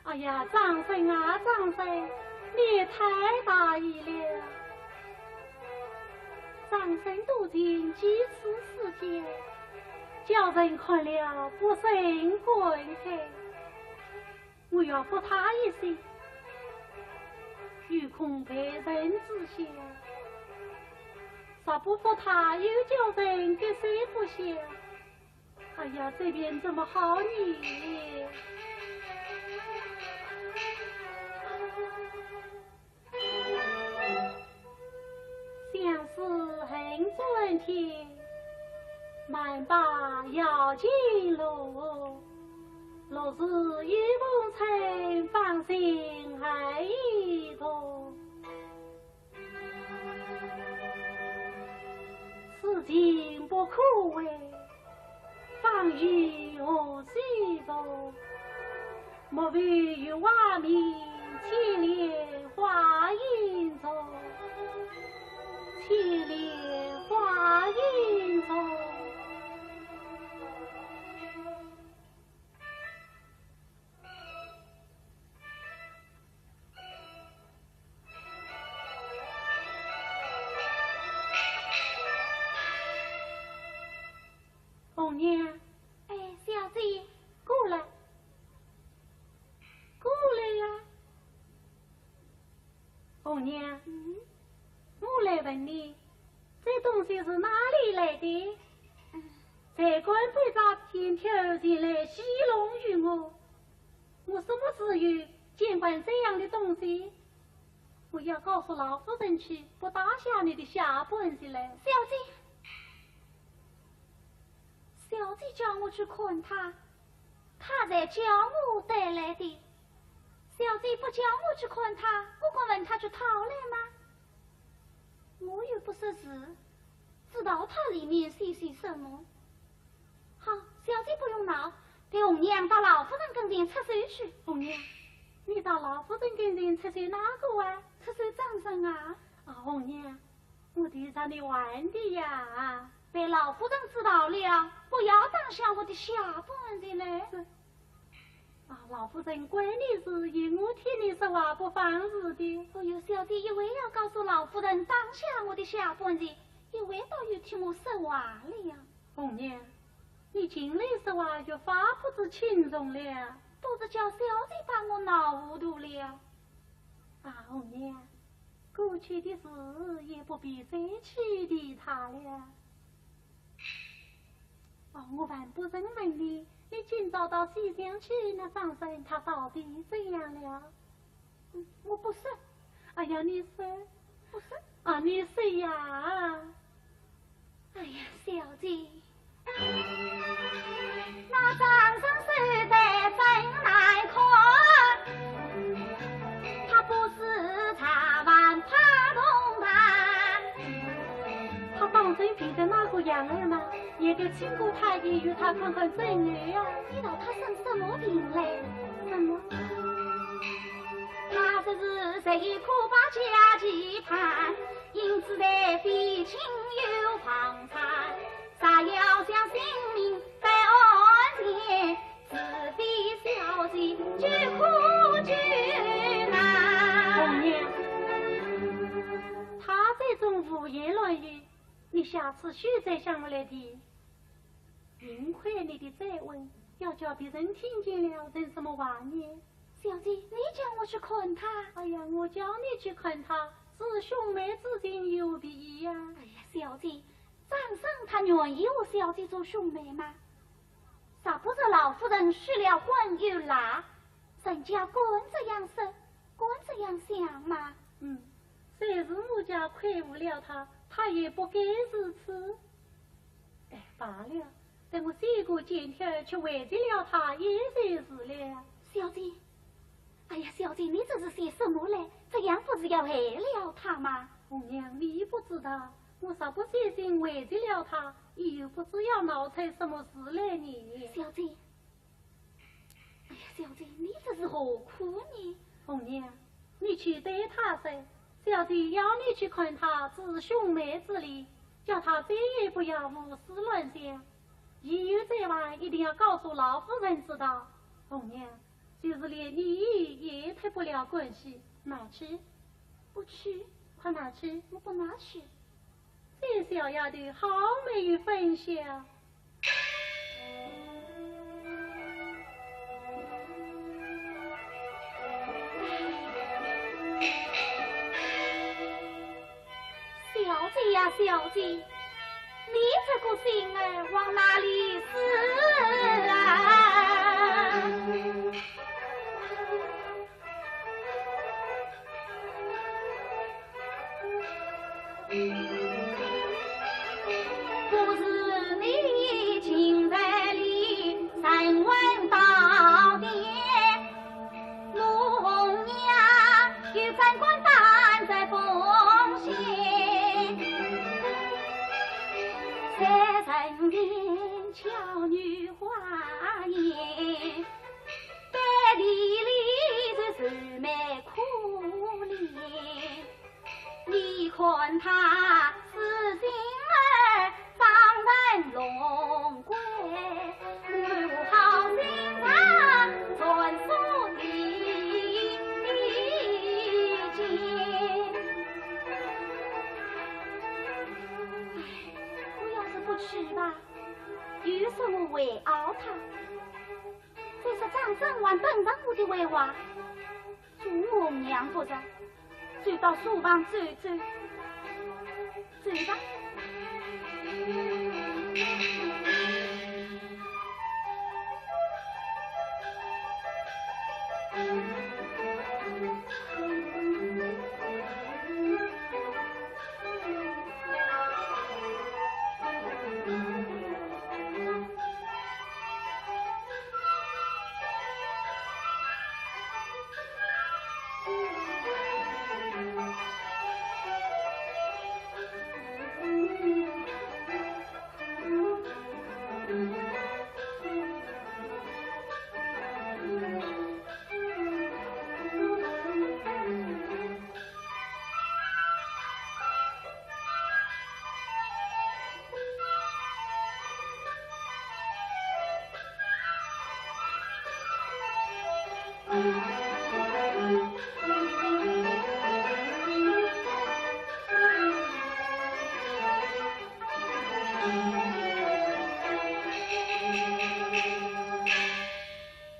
哎呀，张生啊，张生，你也太大意了。张生多情，几次思奸， 叫人看了不胜观看。我要复他一信，又恐被人知晓。啥不服他又叫人给谁不下？哎呀，这便怎么好呢？相思恨转天，难把摇金罗。落日与风尘，芳心爱已动。 此情不可违，芳雨何须重？莫非有画面，千年花影中？千年花影中。 红娘。哎，小姐。过来。过来呀。红娘。嗯？我来问你，这东西是哪里来的？嗯。才官被诈，今天前来戏弄于我，我什么时候见惯这样的东西？ 我要告诉老夫人去，不打下你的下半截来。小姐，小姐叫我去看他，他才叫我带来的。小姐不叫我去看他，我敢问他去讨来吗？我又不识字，知道他里面写些什么。 好，小姐不用恼，待红娘到老夫人跟前出首去。红娘，你到老夫人跟前出首哪个啊？出首张生啊。啊，红娘，我替他你还的呀。被老夫人知道了，不要打下我的下半截呢。是。啊，老夫人怪你是因我替你说话不妨事的。哦哟，小姐一会要告诉老夫人打下我的下半截，一会倒又替我说话了呀。 红娘，你近来说话越发不知轻重了。都是叫小姐把我闹糊涂了。啊，红娘，过去的事也不必再去提它了。哦，我还不曾问你，你今朝到西厢去，那张生他到底怎样了？ 我不说。哎呀，你说。不说。啊，你说呀。哎呀，小姐，那张生实在真难看，他不是茶碗怕铜盘。他当真病得那个样儿吗？也该请过太医与他看看怎样呀。你道他生什么病嘞？什么？ 他说是十一科八家奇谈，因此在非亲友房产，若要想性命得安全，除非小姐救苦救难。红娘，他这种胡言乱语，你下次休再向我来提。 幸亏你的嘴稳，要叫别人听见了，成什么话呢？小姐，你叫我去看他。哎呀，我叫你去看他，是兄妹之情有别呀。哎呀，小姐，张生他愿意和小姐做兄妹吗？若不是老夫人许了婚又赖，人家敢这样说，敢这样想吗？嗯，虽是我家亏负了他，他也不该如此。 哎，罢了，等我洗过剪头去慰藉了他也就是了。小姐，哎呀，小姐，你这是写什么嘞？这样不是要害了他吗？红娘，你不知道，我若不写信慰藉了他，又不知要闹出什么事来呢。小姐， 哎呀，小姐，你这是何苦呢？红娘，你去对他说，小姐要你去看他，知兄妹之礼，叫他再也不要胡思乱想。以后再话，一定要告诉老夫人知道。红娘，就是连你也脱不了干系，拿去。不去。快拿去。我不拿去。 这小丫头好没有分晓。小姐呀，小姐，你这个心儿往哪里使啊？不是你近在里，三碗到底。 我红娘有怎敢担这风险？三人巧语花言，背地里是愁眉苦脸。 你看他痴心儿，放人弄鬼，我好心肠，传说的经。唉，我要是不去吧，又说我围殴他。再说张生还等上我的回话，做我红娘不成， 就到书房走走，走吧。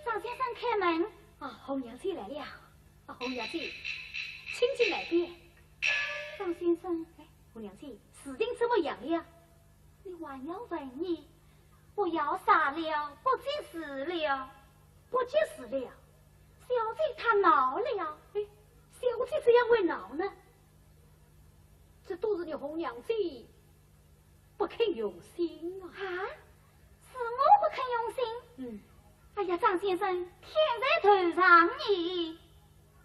张先生开门。啊，红娘姐来了。啊，红娘姐，请进来边。张先生。哎，红娘姐，事情怎么样了？ 你还要问你？不要傻了，不济事了。不济事了？小姐她恼了。哎，小姐怎样会恼呢？这都是你红娘姐不肯用心啊。啊？是我不肯用心？嗯。哎呀，张先生，天在头上呢。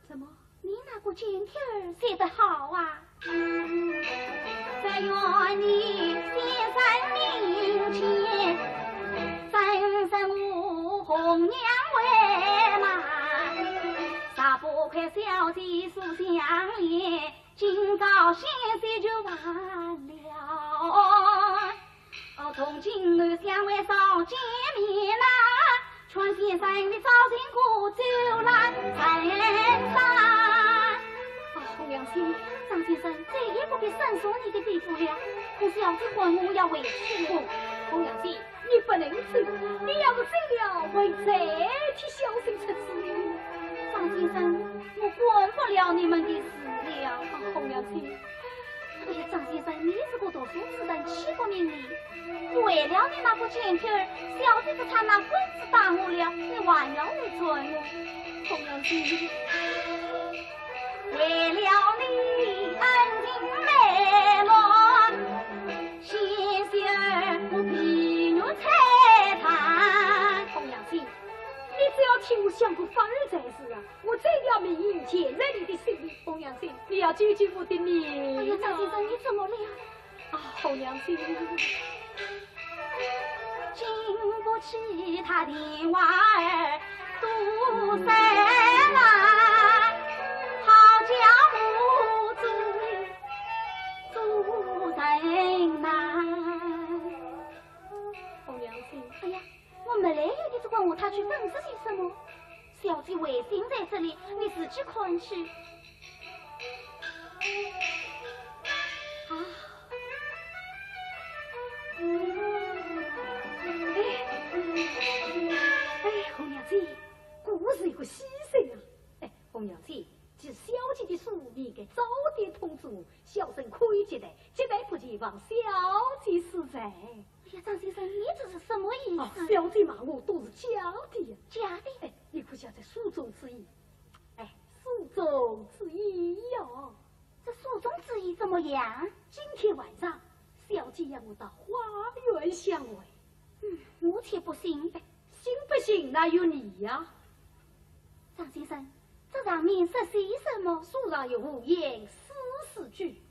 怎么？你那个简帖儿写得好啊！只愿你先生面前，真正我红娘为媒，啥不快小姐书相连，今朝险些就完了。 哦，从今后相会少见面呐，劝先生你早点过走来人生。哦，红娘姐，张先生再也不必申诉你的地步了，我小姐唤我要回去了。红娘姐，你不能走，你要是走了，会再替小生出主意。张先生，我管不了你们的事了。哦，红娘姐， 哎呀，张先生，你是个读书之人，岂不明理？为了你那个简帖儿，小姐不差拿棍子打我了，你还要来劝我？红娘姐，为了你恩情美满，险些儿我避孕才谈。红娘姐，你只要替我想个法儿才是啊！ 我这条命运全在你的手里，红娘姐，你要救救我的命啊！哎呀，张先生，你怎么了？啊，红娘姐，经不起他的话儿多三来，好叫我做，做人难。红娘姐，哎呀， 我没来由地只管和他去分析些什么。小姐回信在这里，你自己看去。啊。哎，哎，红娘姐，果是一个喜讯啊！哎，红娘姐，其实小姐的书，你应该早点通知我，小生可以接待，接待不及，望小姐恕罪。哎呀，张先生，你这是什么意思？哦，小姐骂我都是假的呀。假的？哎，你可晓得书中之意？哎，书中之意哟。这书中之意怎么样？今天晚上，小姐要我到花园相会。嗯，我却不信。哎，信不信那由你呀。张先生，这上面写些什么？书上有五言诗四句：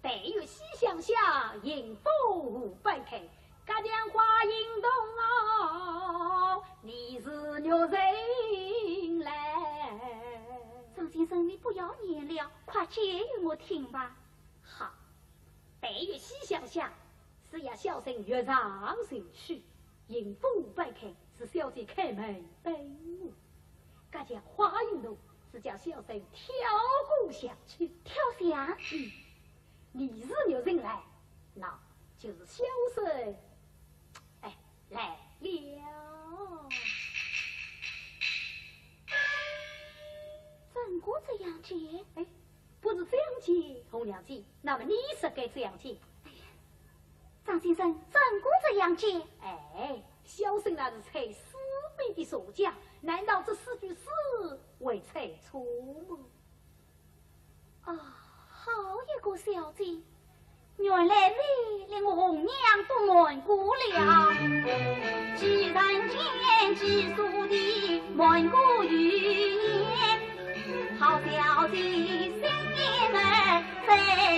但愿西厢下，迎风无半开，隔墙花影动哦，疑是玉人来。张先生，你不要念了，快解与我听吧。好，但愿西厢下，是要小生月上前去，迎风无半开，是小姐开门等我。隔墙花影动，是叫小生跳过墙去。跳墙？嗯。疑是玉人来，那就是小生，哎，来了。真个这样解？哎，不是这样解，红娘姐，那么你是该这样解。哎呀，张先生，真个这样解？哎，小生那是猜诗谜的作家，难道这四句诗会猜错吗？ 啊，好一个小姐，原来你连我红娘都瞒过了。既然见既所的瞒过于言，好小姐心眼儿怎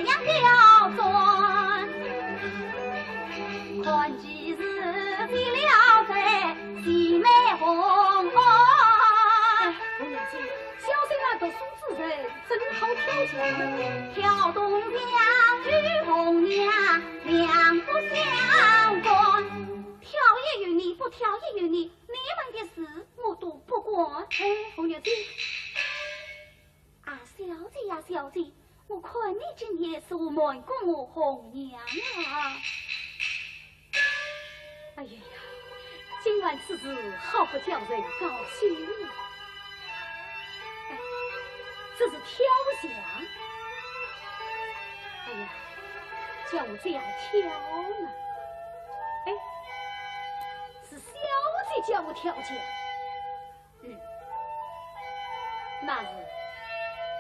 样刁钻？看其是醉了醉，喜眉红红。哎，红娘姐，小生啊，读书之人， 怎好跳墙？跳东墙与红娘两不相干。跳也由你，不跳也由你，你们的事我都不管。哎，红娘姐。啊，小姐呀，小姐，我看你今夜是瞒过我红娘啊。 哎呀呀，今晚此事好不叫人高兴啊！哎，这是跳墙。哎呀，叫我这样跳呢？哎，是小姐叫我跳墙。 嗯，那是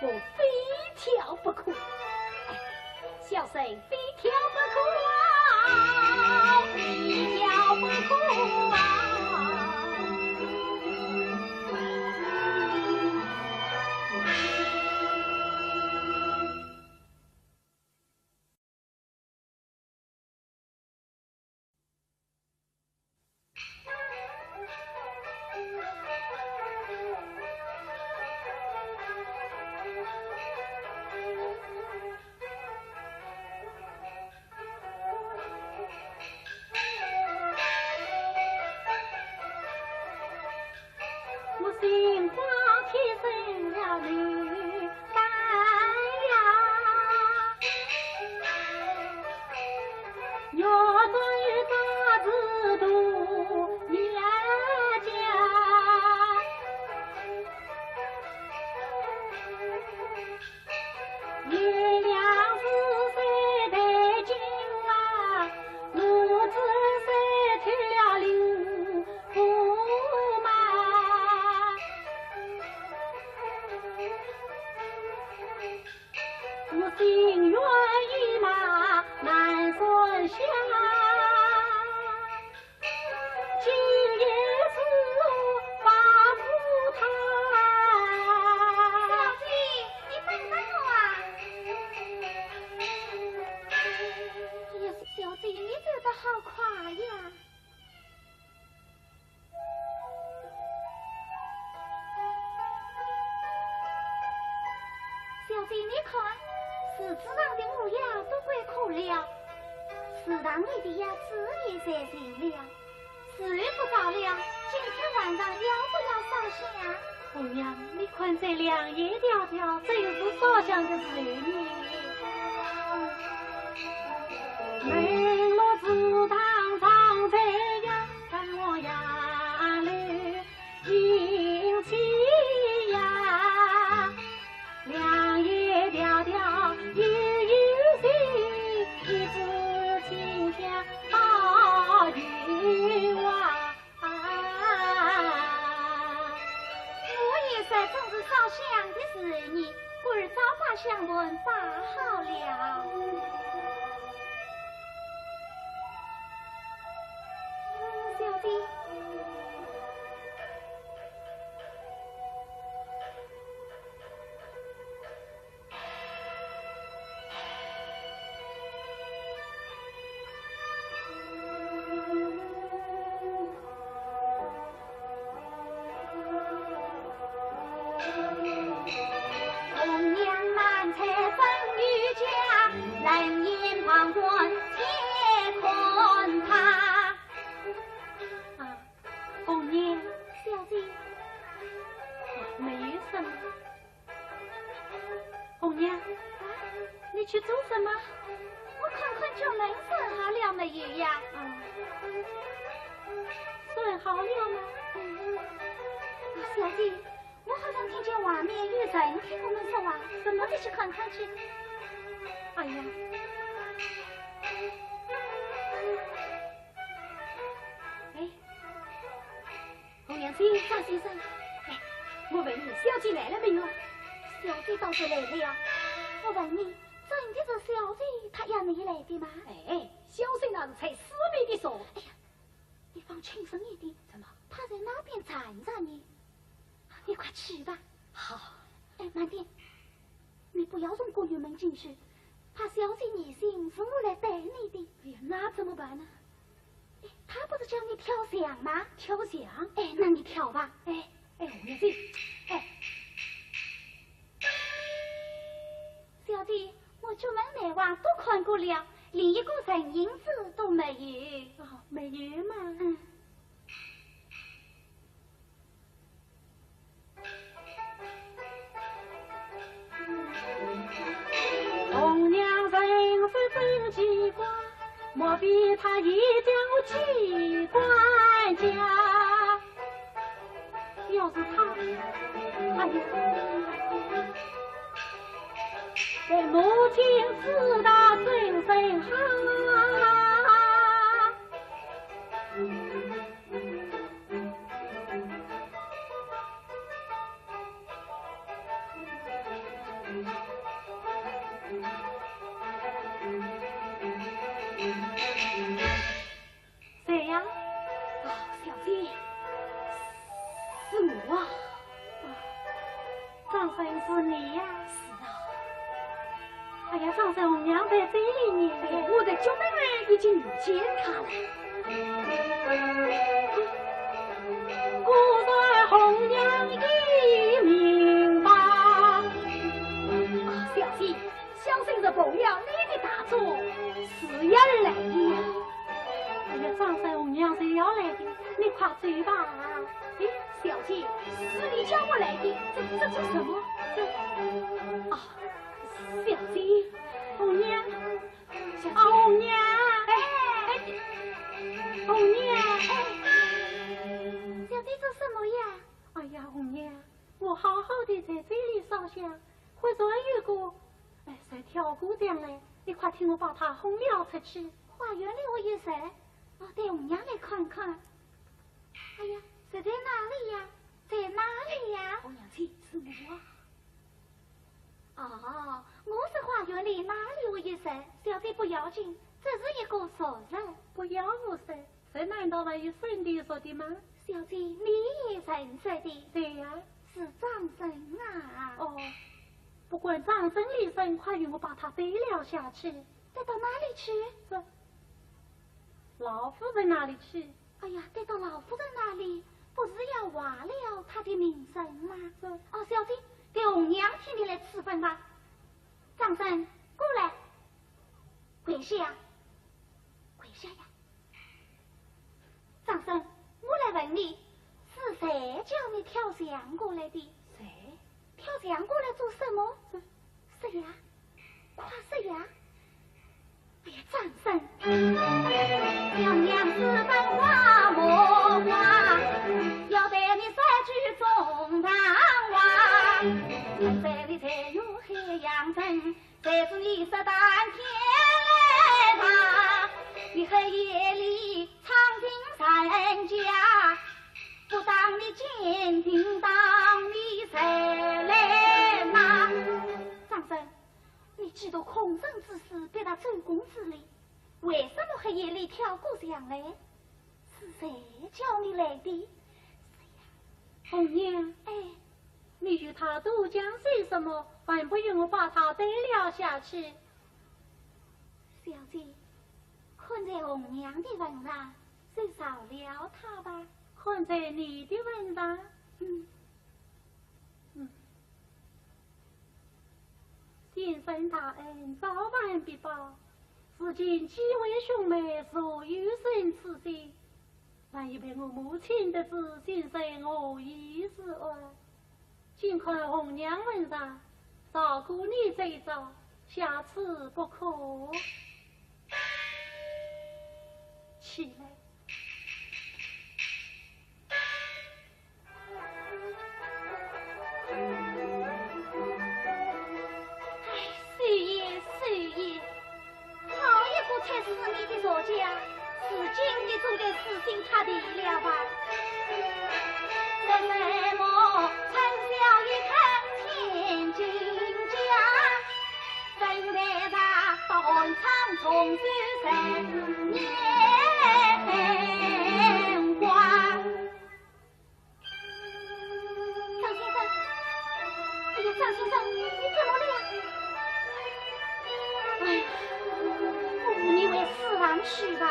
我非跳不可。哎，小生非跳不可啊，非跳不可啊。我心花天生了流。 小姐，你等等我啊！哎呀，小姐，你走得好快呀！ 小姐，你看，池子上的乌鸦都归壳了，池塘里的鸭子也睡醒了，时候不早了，今天晚上要不要烧香？红娘，你看这良夜迢迢，正是烧香的时候呢。香盘摆好了。小姐。 啊，红娘。小姐。啊，没有什么。红娘，你去做什么？我看看角门关好了没有呀。啊，关好了吗？嗯。啊，小姐， 我好像听见外面有人听我们说话，什么？我得去看看去。哎呀，哎，红娘姐，张先生，哎，我问你，小姐来了没有啊？小姐倒是来了呀。我问你，真的是小姐她要你来的吗？哎，小生那是在思妹的说。哎呀， 你放轻声一点。怎么？她在那边站着呢，你快去吧。好。哎，慢点，你不要从过院门进去，怕小姐疑心是我来带你的。哎呀，那怎么办呢？哎，她不是叫你跳墙吗？跳墙？哎，那你跳吧。哎，哎，红娘姐，哎。 小姐，我角门内外都看过了，连一个人影子都没有。哦，没有吗？嗯。红娘人是真奇怪，莫非她也叫机关家？ 要是她，哎呀，被母亲知道真是好。谁呀？哦，小姐，是我啊。哦，张生是你呀？是啊。哎呀，张生，红娘在这里呢。哎，我在角门外已经遇见她了。果然红娘已明白。啊，小姐， 小生是奉了你的大旨，是要来的呀。哎呀，张生，红娘是要来的，你快走吧。哎，小姐，是你叫我来的，这，这做什么？这，啊，小姐，红娘，小姐。啊，红娘，哎，哎，红娘，哎。小姐做什么呀？哎呀，红娘，我好好的在这里烧香，忽然有个 哎，谁跳过墙来？你快替我把他轰了出去。花园里我有谁？我带红娘来看看。哎呀，谁在那里呀？在那里呀？红娘姐，是我啊。哦，我是花园里哪里会有谁？小姐不要紧，这是一个熟人。不要无谁，谁难道还有生的熟的吗？小姐，你也认识的？对呀。是张生啊。哦， 不管张生李生，快与我把他带了下去。带到哪里去？这，老夫人那里去。哎呀，带到老夫人那里，不是要坏了他的名声吗？这，哦，小姐，给红娘替你来处分吧。张生，过来，跪下，跪下呀。 张生，我来问你，是谁叫你跳墙过来的？谁？跳墙过来做什么？这，说呀，快说呀！哎呀，张生，红娘是本花木花，要对你三句中堂话，在你才有海洋城， 谁知你是单天来吧，你黑夜里闯进人家，不当你奸情，当你谁来骂？张生，几度空城之事，逼他周公之礼，为什么黑夜里跳过墙来？是谁叫你来的？是呀。红娘，哎，你与他多讲些什么，还不与我把他带了下去？小姐，看在红娘的份上，就饶了他吧。看在你的份上？嗯。嗯。 先生大恩，早晚必报。如今既为兄妹，如有生此心，万一被我母亲得知，先生何以是安？尽看红娘份上，饶过你这一遭，下次不可。起来。 哎，少爷，少爷，好一个出师你的曹家，如今你总该死心塌地了吧？张先生，哎呀，张先生，你怎么了？哎呀，扶扶你回书房去吧。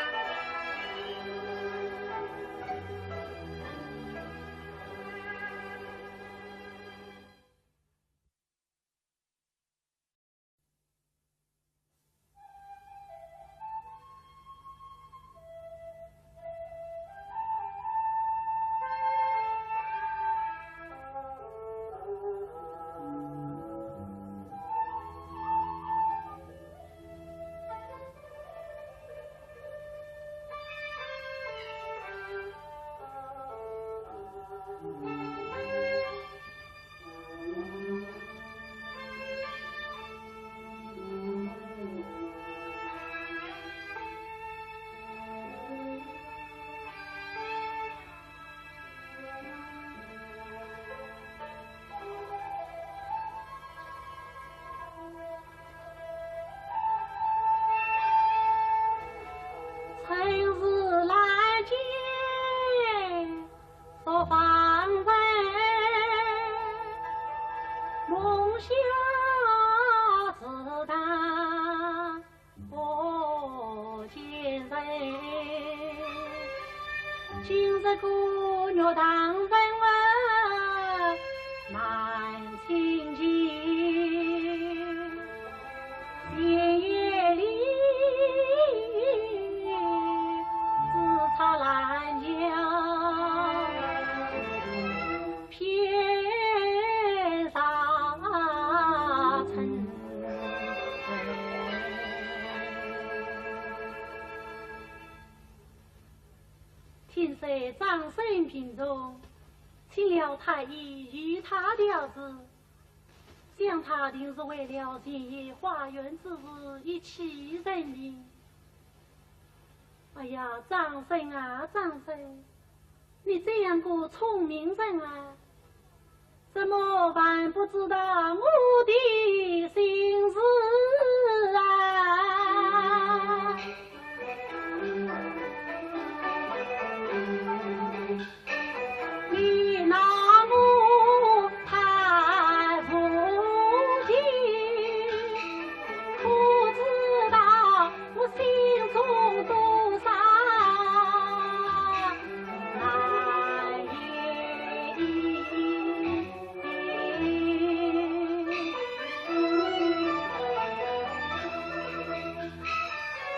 春日来见。 昨方闻梦晓自当不见人，今日孤月堂问问 难亲近，闲言里只插兰香，偏惹春。听说张生病重， 请了太医与他调治，想他定是为了前夜花园之事一气成名。哎呀，张生啊，张生，你这样个聪明人啊，怎么还不知道我的心事啊？ 你拿我太无情，可知道我心中多少难言。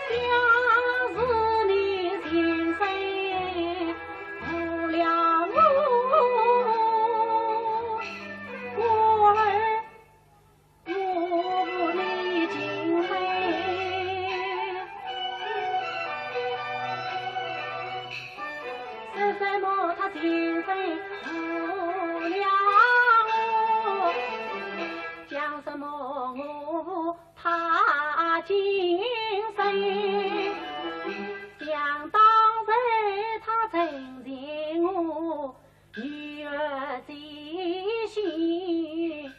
假使你前世 负了我，我儿无力尽悔。说什么他前世负了我，讲什么我 他今生，想当初他曾在我女儿之心，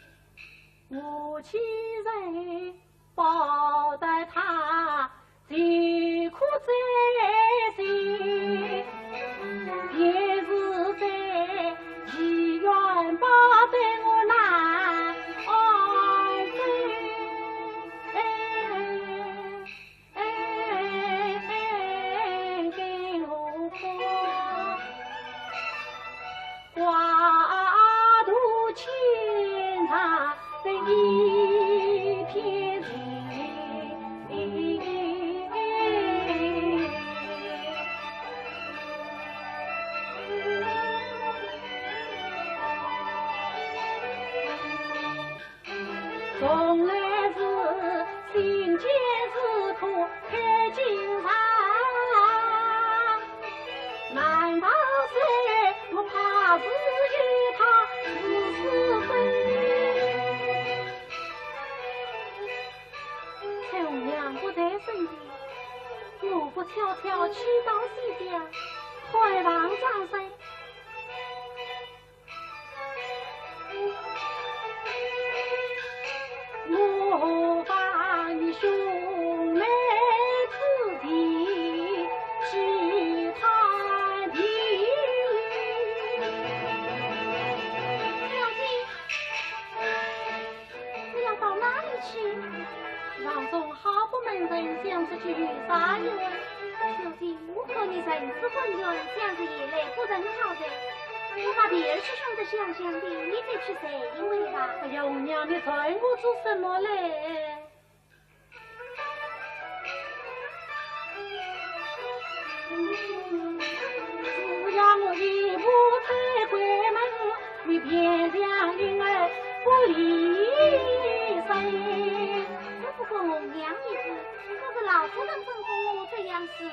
我岂忍好待他，只可再见，便是在妓院把待我难安身。 从来是心间是苦海情长，难道是我怕是与他是死生？翠红娘不在身边，我不悄悄去到西厢，探望张生。 我把你兄妹之情去探听。小姐，你要到哪里去？郎中好不门人，想出去游耍一回。小姐，我看你神志混乱，想着夜来不曾好睡，我怕第二日晓得香香的，你再去睡一回吧。哎呀，红娘，你劝我做什么嘞？只要我一步出闺门，你便像婴儿不离身。只不过红娘一句，可是老夫人吩咐我这样侍你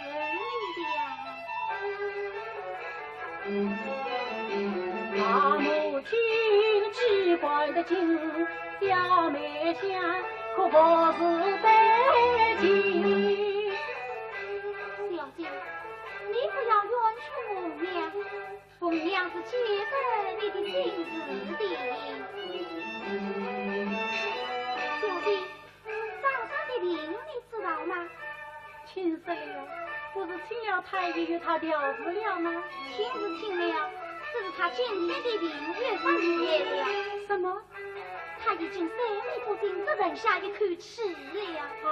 的呀。 大母亲机关的紧，小妹想可不是在情。小姐，你不要冤屈红娘，红娘是解得你的心事的。小姐，张生的病你知道吗？ 听说了，不是请了太医与他调治了吗？请是请了，只是他今天的病越发厉害了。什么？他已经三日不醒，只剩下一口气了。啊？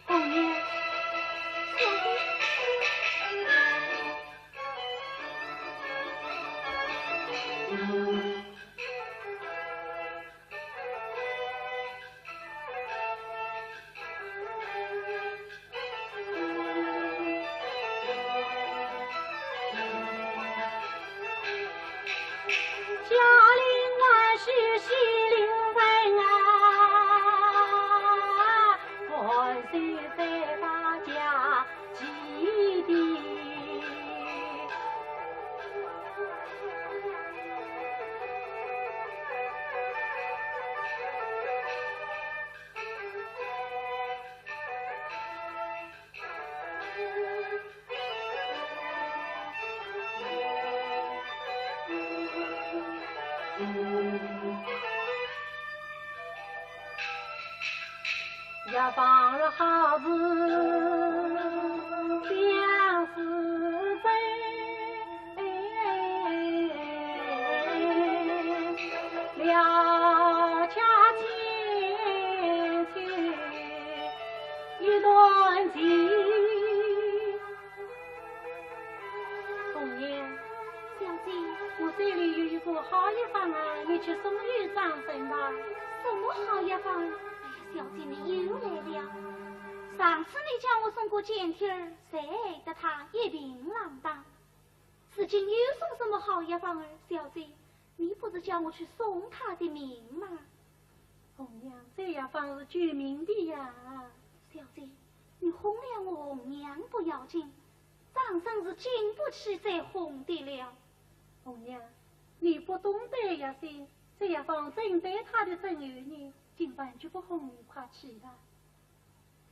红娘。小姐。我这里有一个好药方儿，你去送与张生吧。什么好药方儿？哎呀，小姐，你又来了。上次你叫我送个简帖儿，谁爱得他一病浪荡。如今又送什么好药方儿？小姐，你不是叫我去送他的命吗？红娘，这药方是救命的呀。小姐，你哄了我红娘不要紧， 张生是经不起再哄的了。红娘，你不懂得呀些，这药方正对他的症候呢，今晚就不哄你，快去吧。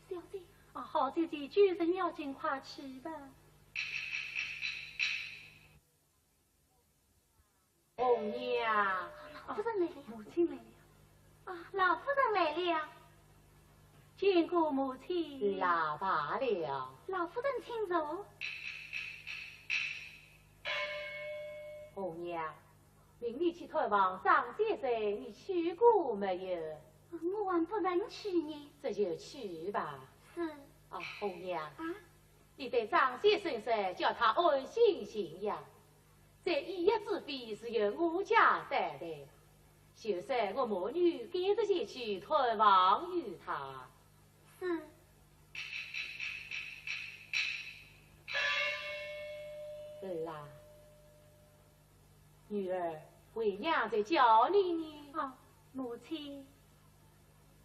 小姐。啊，好老姐姐，救人要紧，快去吧。红娘，老夫人来了。母亲来了。啊，老夫人来了。见过母亲。老罢了。老夫人请坐。红娘，命你去探望张先生，你去过没有？我还不曾去呢。这就去吧。是。啊，红娘。啊？ 你对张先生说，叫他安心静养，这医药之费是由我家担待，就说我母女改日前去探望于他。是。儿啊，女儿，为娘在叫你呢。啊，母亲。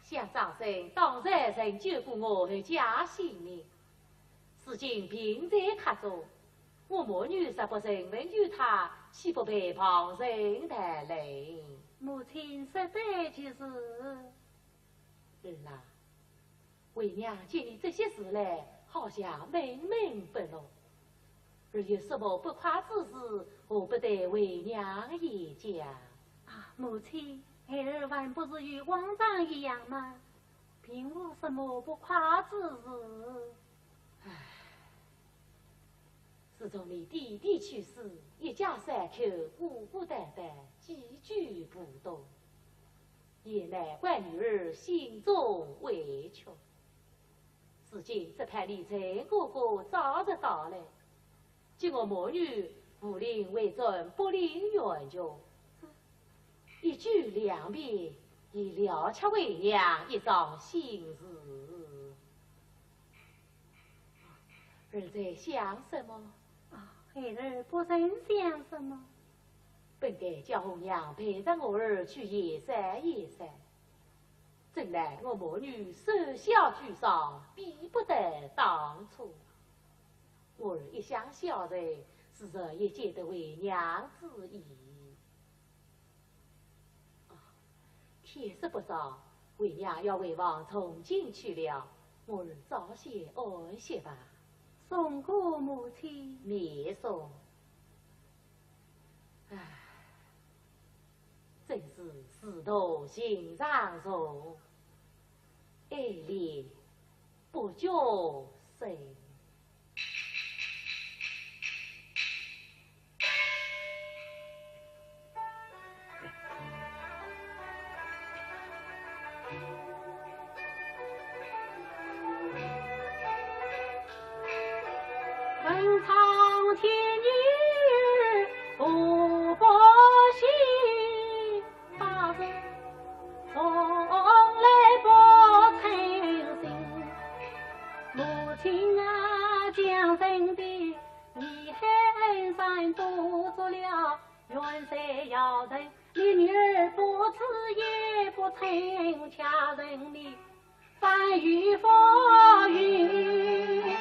想张生当日曾救过我阖家性命，如今病在客中，我母女若不审问于他，岂不被旁人谈论？母亲说得极是。儿啊，为娘见你这些时来，好像闷闷不乐。 若有什么不快之事，何不对为娘言讲？啊，母亲，孩儿还不是与往常一样吗？并无什么不快之事。唉，自从你爹爹去世，一家三口孤孤单单，寄居浦东，也难怪女儿心中委屈。 如今只盼你陈哥哥早日到来，接我母女扶灵回转北陵原局，一举两便，也了却为娘一桩心事。儿在想什么？啊，孩儿不曾想什么。本该叫红娘陪着我儿去游散游散， 怎奈我母女守孝居丧，比不得当初。我儿一向孝顺，自然也解得为娘之意。啊，天色不早，为娘要回房诵经去了，我儿早些安歇吧。送过母亲。免送。唉， 真是自度寻常人，爱怜不觉生。 问苍天女儿何不信，八字从来不称心。母亲啊，将身的，你还恩山多做了，远在要人，你女儿不知也不曾家人，你 翻云覆雨。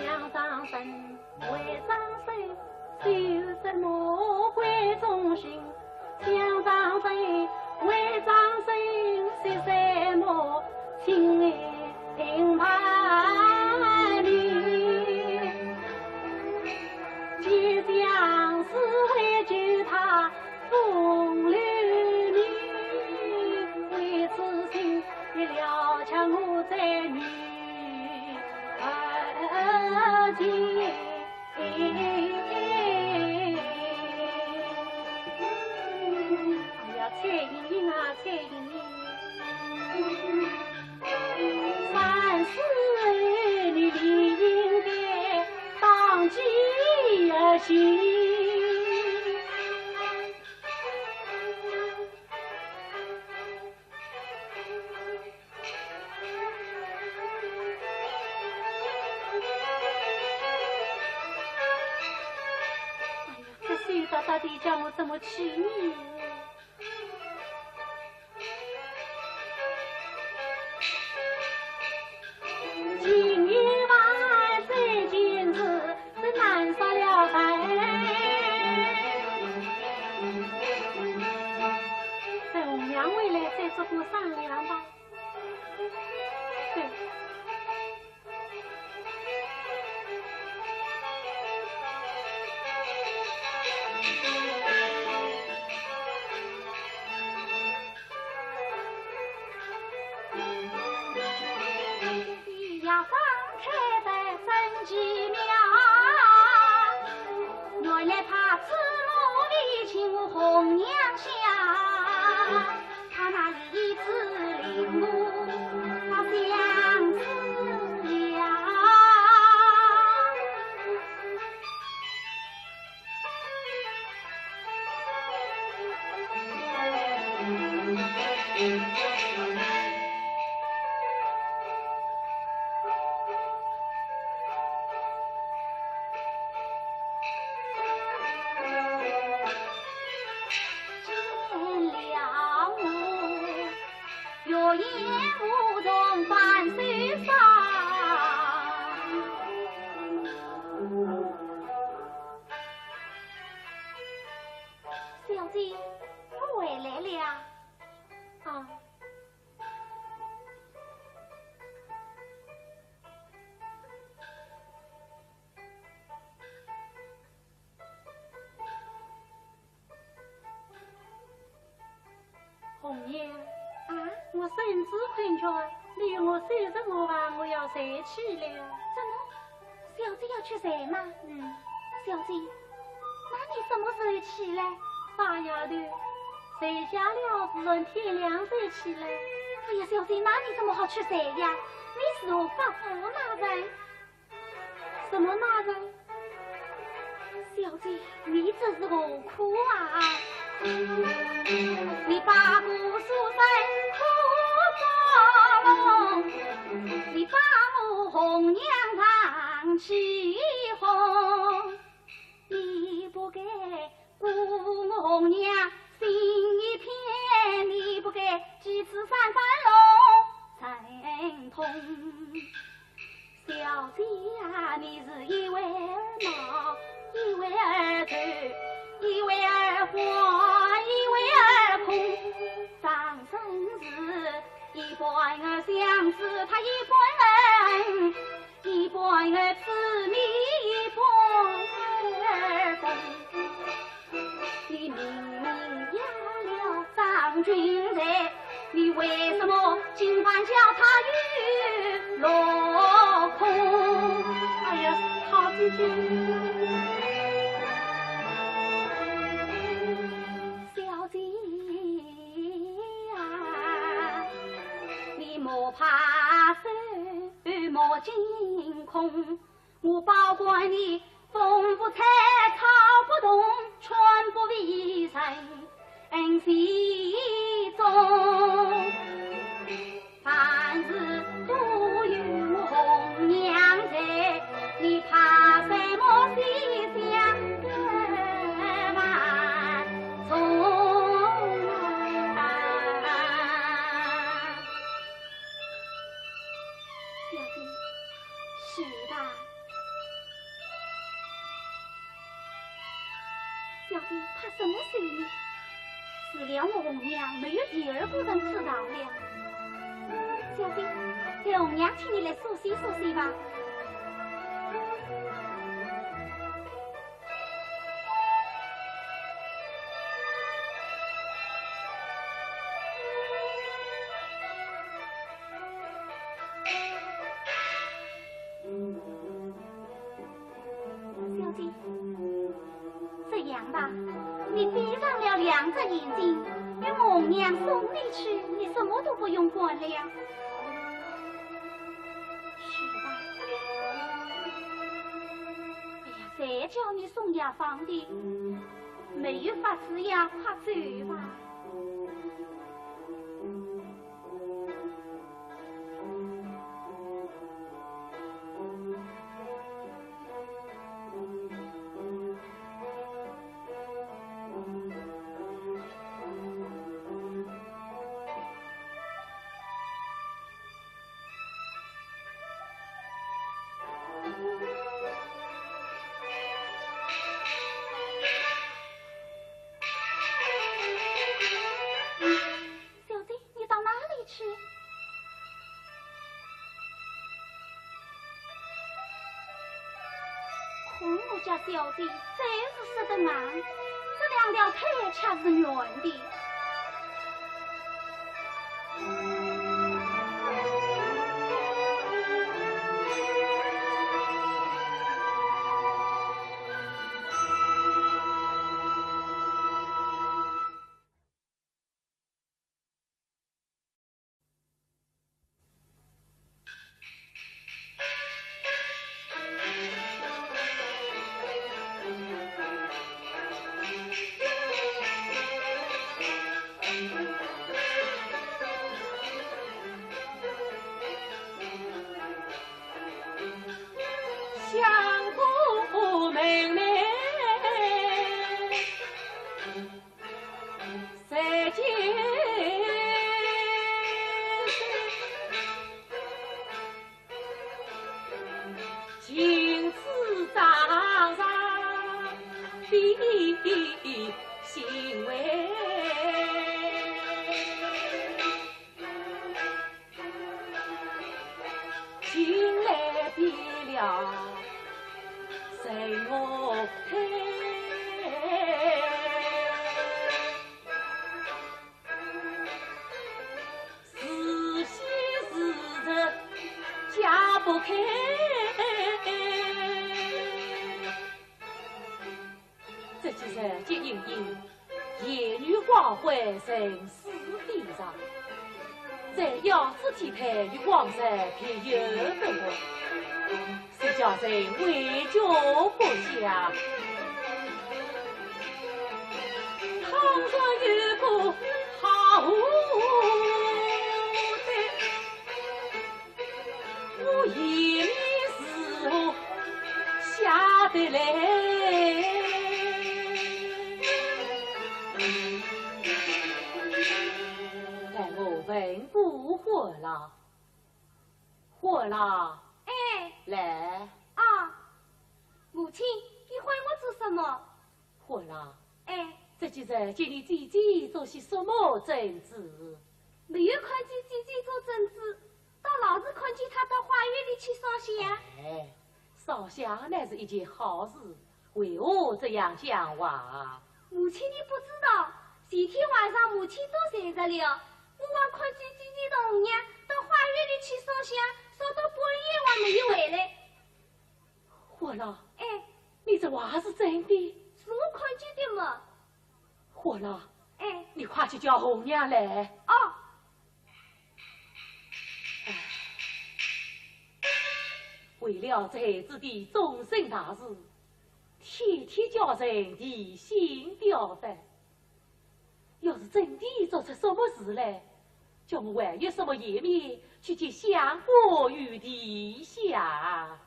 想张生，为张生，是什么鬼忠心？想张生，为张生，是什么情爱情怕你？即将是为救他 风流命，为此心，你了却我这女儿情。哎呀，采萍萍啊，采萍萍。 三思而后你理应该当即而行。哎呀，这秀才到底叫我怎么去呢？ 今夜晚这件事，是难说了哉。等红娘回来再做个商量吧。对。子困倦，你与我收拾我吧，我要睡去了。怎么？小姐要去睡吗？嗯。小姐，那你什么时候起来？傻丫头，睡下了自然天亮才起来。哎呀，小姐，那你怎么好去睡呀？你是何方何哪人？ 什么那人？小姐，你这是何苦啊？你把姑苏山苦做梦，你把我红娘上起哄，你不该 故我红娘心一片，你不该几次三番弄神通。小姐呀，你是一会儿闹，一会儿愁，一会儿欢，一会儿空。张生是一半儿相思，他一半儿恨。 一半儿痴迷，一半儿疯。你明明压了张君瑞，你为什么今晚叫他与落空？哎呀，他自己。小姐呀，你莫怕死。 莫惊恐，我保管你风不吹草不动，寸步未曾行踪。凡事都有红娘在，你怕什么西厢个晚钟啊？ 小姐，是吧？小姐，怕什么事呢？除了我红娘，没有第二个人知道了。小姐，待红娘替你来梳洗梳洗吧。 小姐，这样吧，你闭上了两只眼睛，让红娘送你去，你什么都不用管了。 是吧？哎呀，谁叫你送药方的？没有法子呀，快走吧。 小姐，你到哪里去？看我家小姐嘴是说得硬，这两条腿却是软的。 相公，我们呢？ 谁见君子当上的行为？ 近来变了人我配，是开。这几日皆隐隐，夜雨光辉，神思非常，在腰子体态与往日别有不同，是叫人畏惧不下。倘若有个好的 我夜里如何下得来？待我问过货郎。货郎。哎。来。啊。母亲，你唤我做什么？货郎。哎。这几日见你姐姐做些什么针黹？没有看见姐姐做针黹。 倒老是看见她到花园里去烧香。哎，烧香乃是一件好事，为何这样讲话？母亲，你不知道，前天晚上母亲都睡着了，我还看见姐姐同红娘到花园里去烧香，烧到半夜还没有回来。货郎，哎。你这话是真的？是我看见的嘛。货郎，哎。你快去叫红娘来。哦。 为了这孩子的终身大事，天天叫人提心吊胆。要是真的做出什么事来，叫我还有什么颜面去见相公与殿下？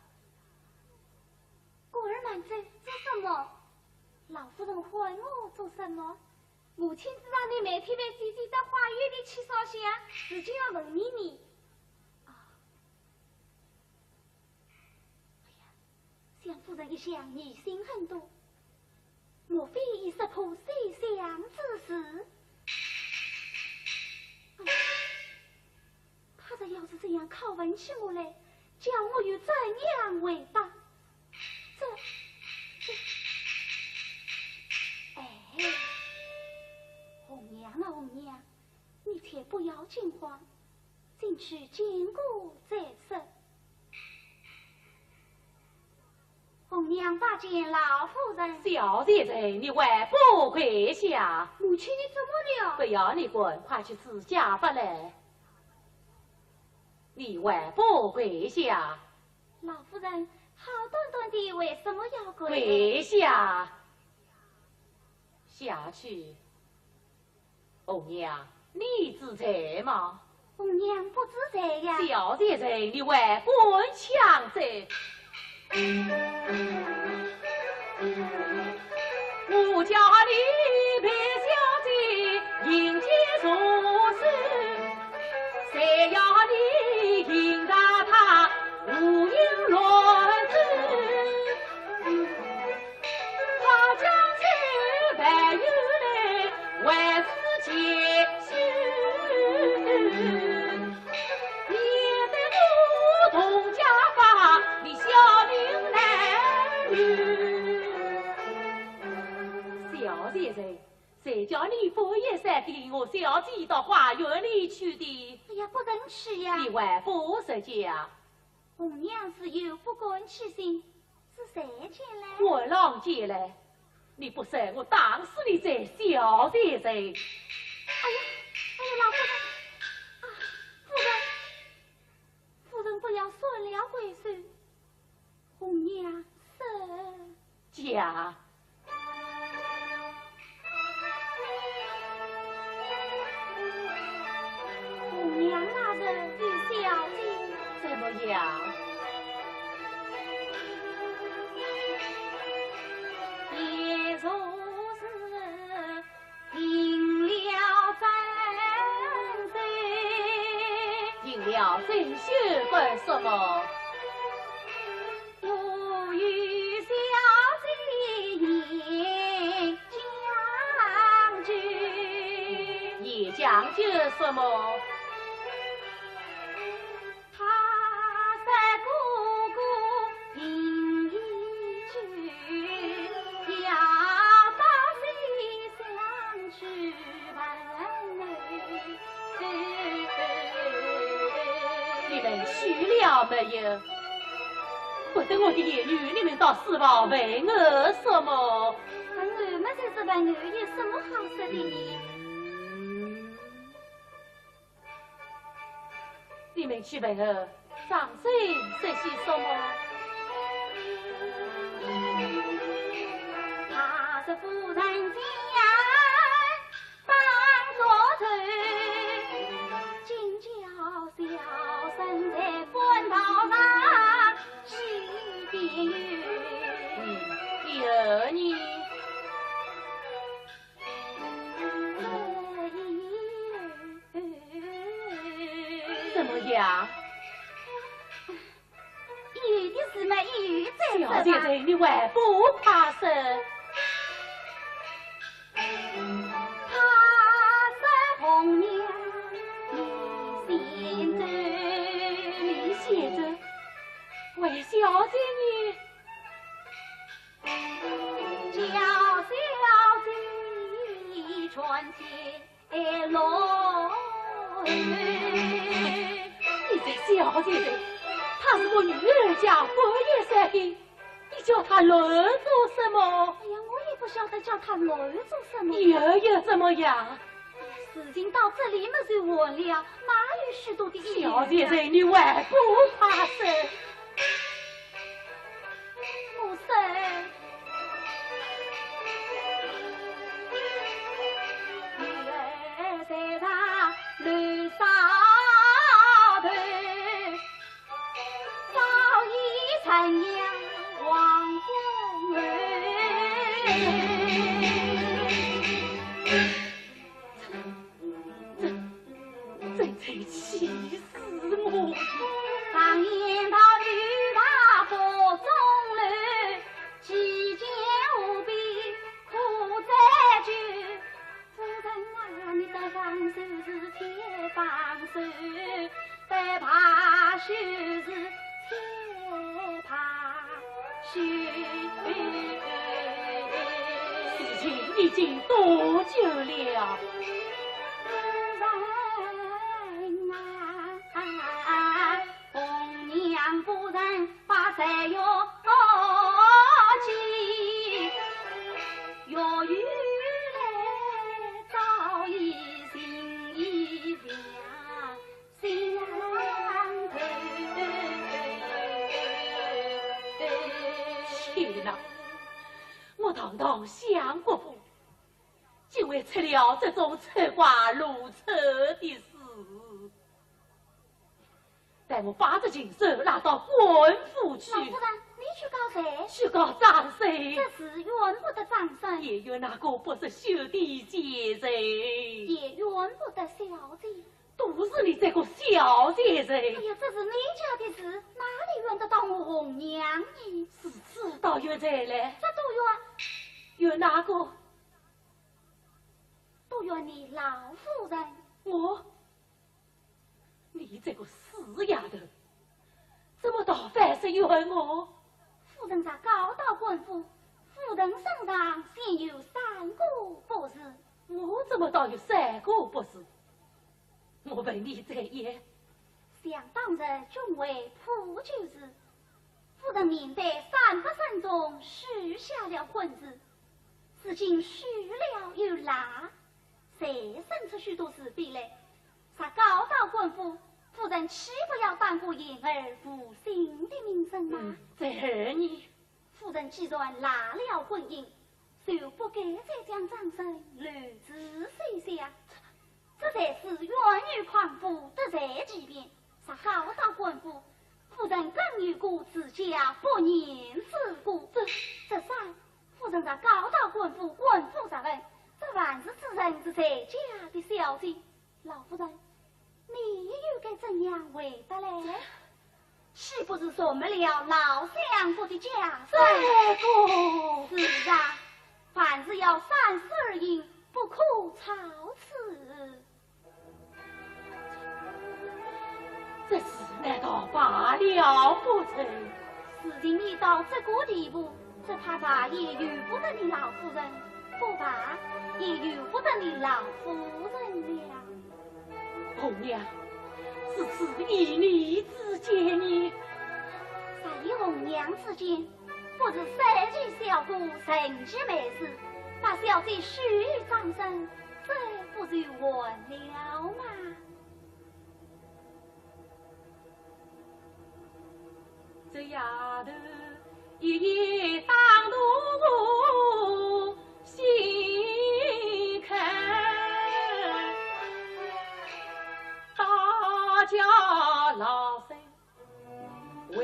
果儿满哉，做什么？老夫人唤我做什么？母亲知道你每天陪姐姐到花园里去烧香，自然要问你呢。啊，哎呀，想夫人一向疑心很多，莫非已识破西厢之事？哎呀， 她若要是这样拷问起我来，叫我又怎样回答？这，这，哎，红娘啊，红娘，你且不要惊慌，进去见过再说。 红娘拜见老夫人。小贱人，你还不跪下？母亲，你怎么了？不要你管，快去取家法来。你还不跪下？老夫人，好端端的为什么要跪？跪下。下去。 红娘，你知罪吗？红娘不知罪呀。小贱人，你还敢强嘴？我叫你陪小姐行街坐市，谁要你引得她胡言乱语？ 小贱人，谁叫你半夜三更领我小姐到花园里去的？哎呀，不曾去呀。你还不说假？ 红娘自幼不敢欺人，是谁见来？货郎见来。你不说，我打死你这小贱人！哎呀，哎呀，老夫人，啊，夫人，夫人不要算了鬼神，红娘是…… 讲。红娘那日与小姐怎么样？也就是行了正事。行了正事干什么？ 我与小姐言将就。言将就什么？他说哥哥病已久，要到西厢去问候。你们去了没有？不等我的言语，你们到书房问我什么？问我么就是问我有什么好说的呢？你们去问我张生说些什么？他是夫人家 帮着走，今朝小生在官道上西边游。嗯，有呢。这一游。怎么样？ 有的是嘛，有的是嘛。小姐姐，你还不怕生？怕生红娘，你先走。你先走？喂，小姐你。叫小姐传前 哎，落雨。你这小姐姐，她是我女儿家半夜三更，你叫她落雨做什么？哎呀，我也不晓得叫她落雨做什么。又有怎么样？事情到这里么就完了，哪有许多的意义呀？小姐姐，你还不怕生？ 不生。女儿在上楼上头，早已成了王宫后。 真，真正气死我！常言道女大不中留，其间何必苦追究？夫人啊，你得防就是千防手，得怕就是千怕手。 事情已经多久了？夫人啊，红娘夫人把谁要见？要有来早已心已凉。 天哪，我堂堂相国府，竟会出了这种出瓜露丑的事。待我把这禽兽拉到官府去。老夫人，你去告谁？去告张生。这事怨不得张生。也怨那个不识羞的贱人。也怨不得小姐。 都是你这个小贱人。哎呀，这是你家的事，哪里怨得到我红娘呢？如此倒怨谁嘞？这都怨……怨哪个？都怨你老夫人。我？你这个死丫头，怎么倒反是怨我？夫人若告到官府，夫人身上先有三个不是。我怎么倒有三个不是？ 我问你这一。想当日君为普救时，夫人面对三百僧众许下了婚事，如今许了又赖，才生出许多是非来，若告到官府，夫人岂不要当个言而无信的名声吗？嗯，这二呢？ 夫人既然赖了婚姻，就不该再将张生留至手下。这才是冤狱匡扶，得罪其便，若告到官府，夫人更有个自家不认之过。这，这三，夫人若告到官府，官府若问，这犯事之人是谁家的小姐？ 老夫人，你又该怎样回答嘞？岂不是辱没了老相国的家声？这个……是啊，凡事要三思而行，不可草率。这事难道罢了不成？事情已到这个地步，只怕再也由不得你老夫人，不罢，也由不得你老夫人了。 红娘，是此一念之间呢？在红娘之间，不是三句小姑、陈句美词，把小姐许与张生，这不就完了吗？这丫头一夜打动我心坎，大家老身为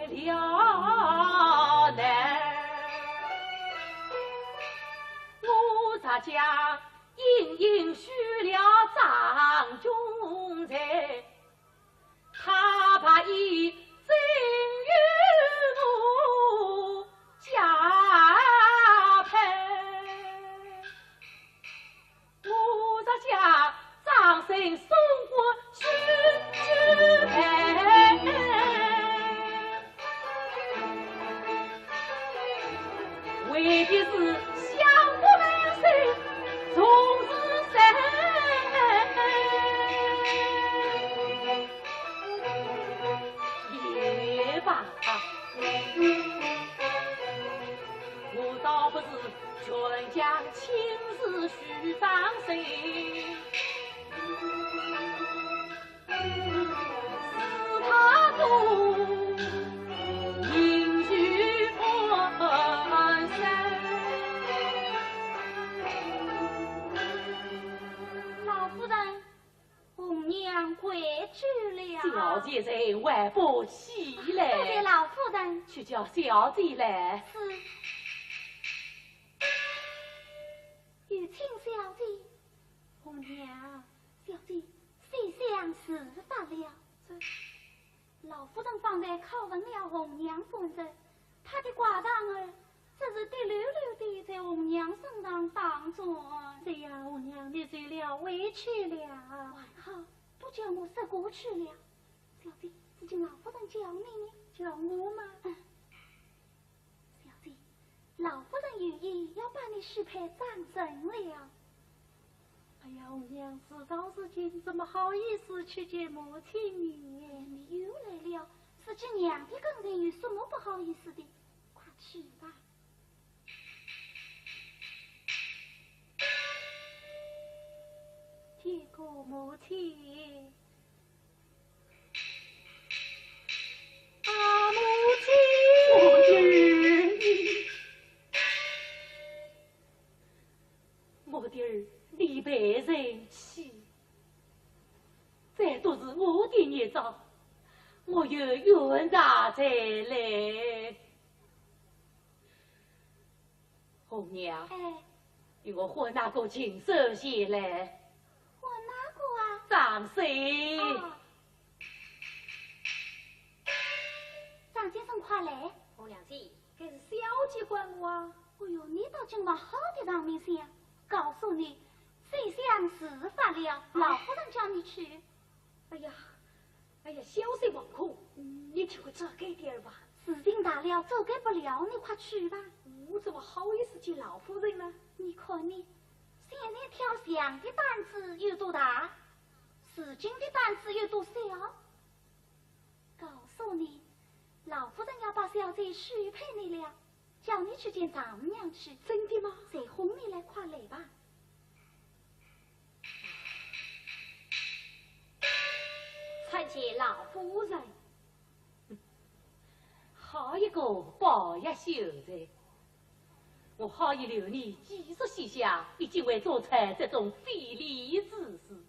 了难，我这家隐隐许了张君才。 他把一真与我家配，我这家张生送过去去配。 为的是想不到谁总是谁。也罢，我倒不是全将亲事许张生。 老夫人，红娘跪久了。小姐在外不起来。多谢老夫人。去叫小姐来。是。有请小姐。红娘。小姐，西厢事发了。这 老夫人方才拷问了红娘半日，她的挂状儿只是滴溜溜地在红娘身上打转。这样，红娘，你受了委屈了。还好，不叫我说过去了。小姐，如今老夫人叫你呢。叫我吗？嗯。 小姐，老夫人有意要把你许配张生了。哎呀，红娘，事到如今，怎么好意思去见母亲呢？哎呀，你又来了，自己娘的跟前有什么不好意思的？快去吧。见过母亲。 啊，母亲！我的儿，我的儿，你被人欺，这都是我的孽障，我有冤大头嘞。 红娘，哎。与我唤那个禽兽前来。唤哪个啊？张生。啊。张先生，快来。红娘姐，该是小姐唤我啊。哎哟，你倒真往好的上面想。告诉你，西厢事发了，啊。老夫人叫你去。哎呀， 哎呀，小生惶恐，你替我遮盖点儿吧。事情大了，遮盖不了，你快去吧。我怎么好意思见老夫人呢？你看你，现在挑祥的胆子有多大，如今的胆子有多小？告诉你，老夫人要把小姐许配你了，叫你去见丈母娘去。真的吗？谁哄你来，快来吧。 参见老夫人。好一个宝玉秀才！我好意留你寄宿西厢，你竟会做出这种非礼之事。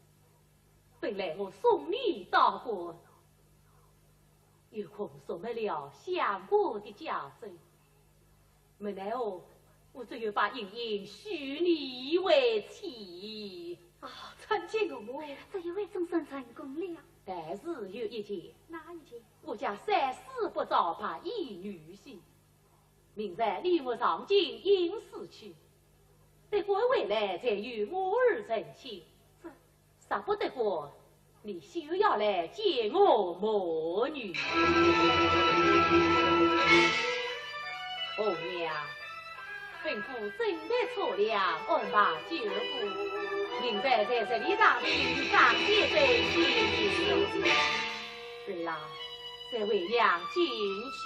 本来我送你到官， 有空说没了相国的家政，没奈何，我只有把莺莺许你为妻。啊，参见岳母。这一回总算成功了。但是有一件，哪一件？我家三世不招白衣女婿，明日你我上京应试去，得官回来才与我儿成亲。这 若不得官，你休要来见我母女。红娘，吩咐准备车辆，安排酒过，明日在十里长亭与张先生见面。儿啊，随为娘进去。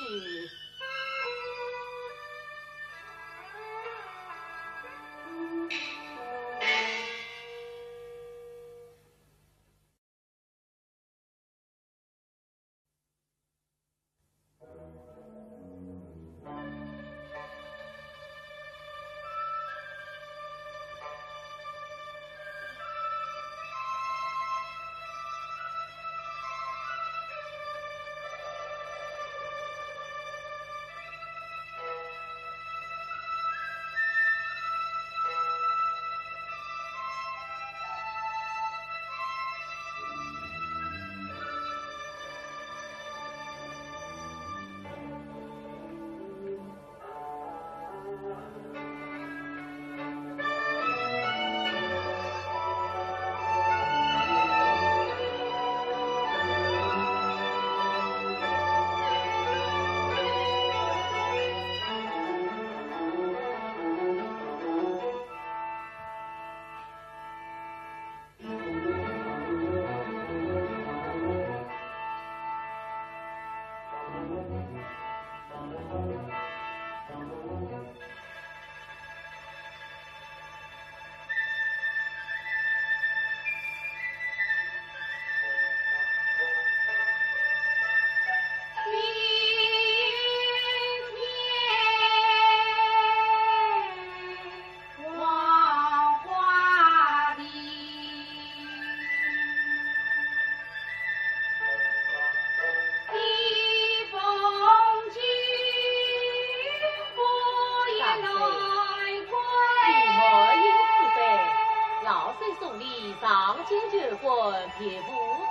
老身送你上京求官，别无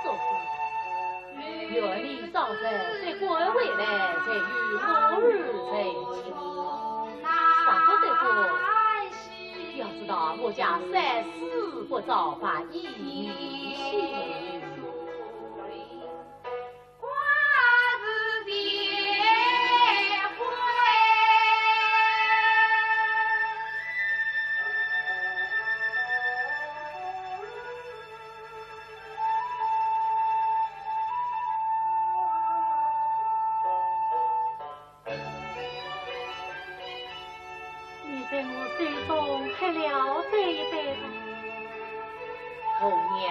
祝福。愿你早日得官回来，再与我儿成亲。若不得官，要知道我家三世不招白衣女婿。 你在我手中喝了这一杯吧。红娘，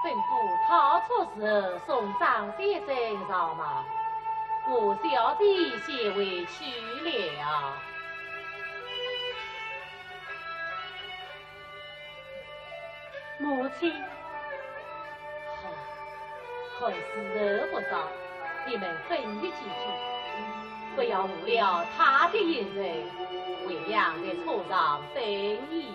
吩咐套车时送张先生上马，我小弟先回去了。母亲。好， 看时辰不早，你们分一几句，不要误了他的行程，为娘在车上等你。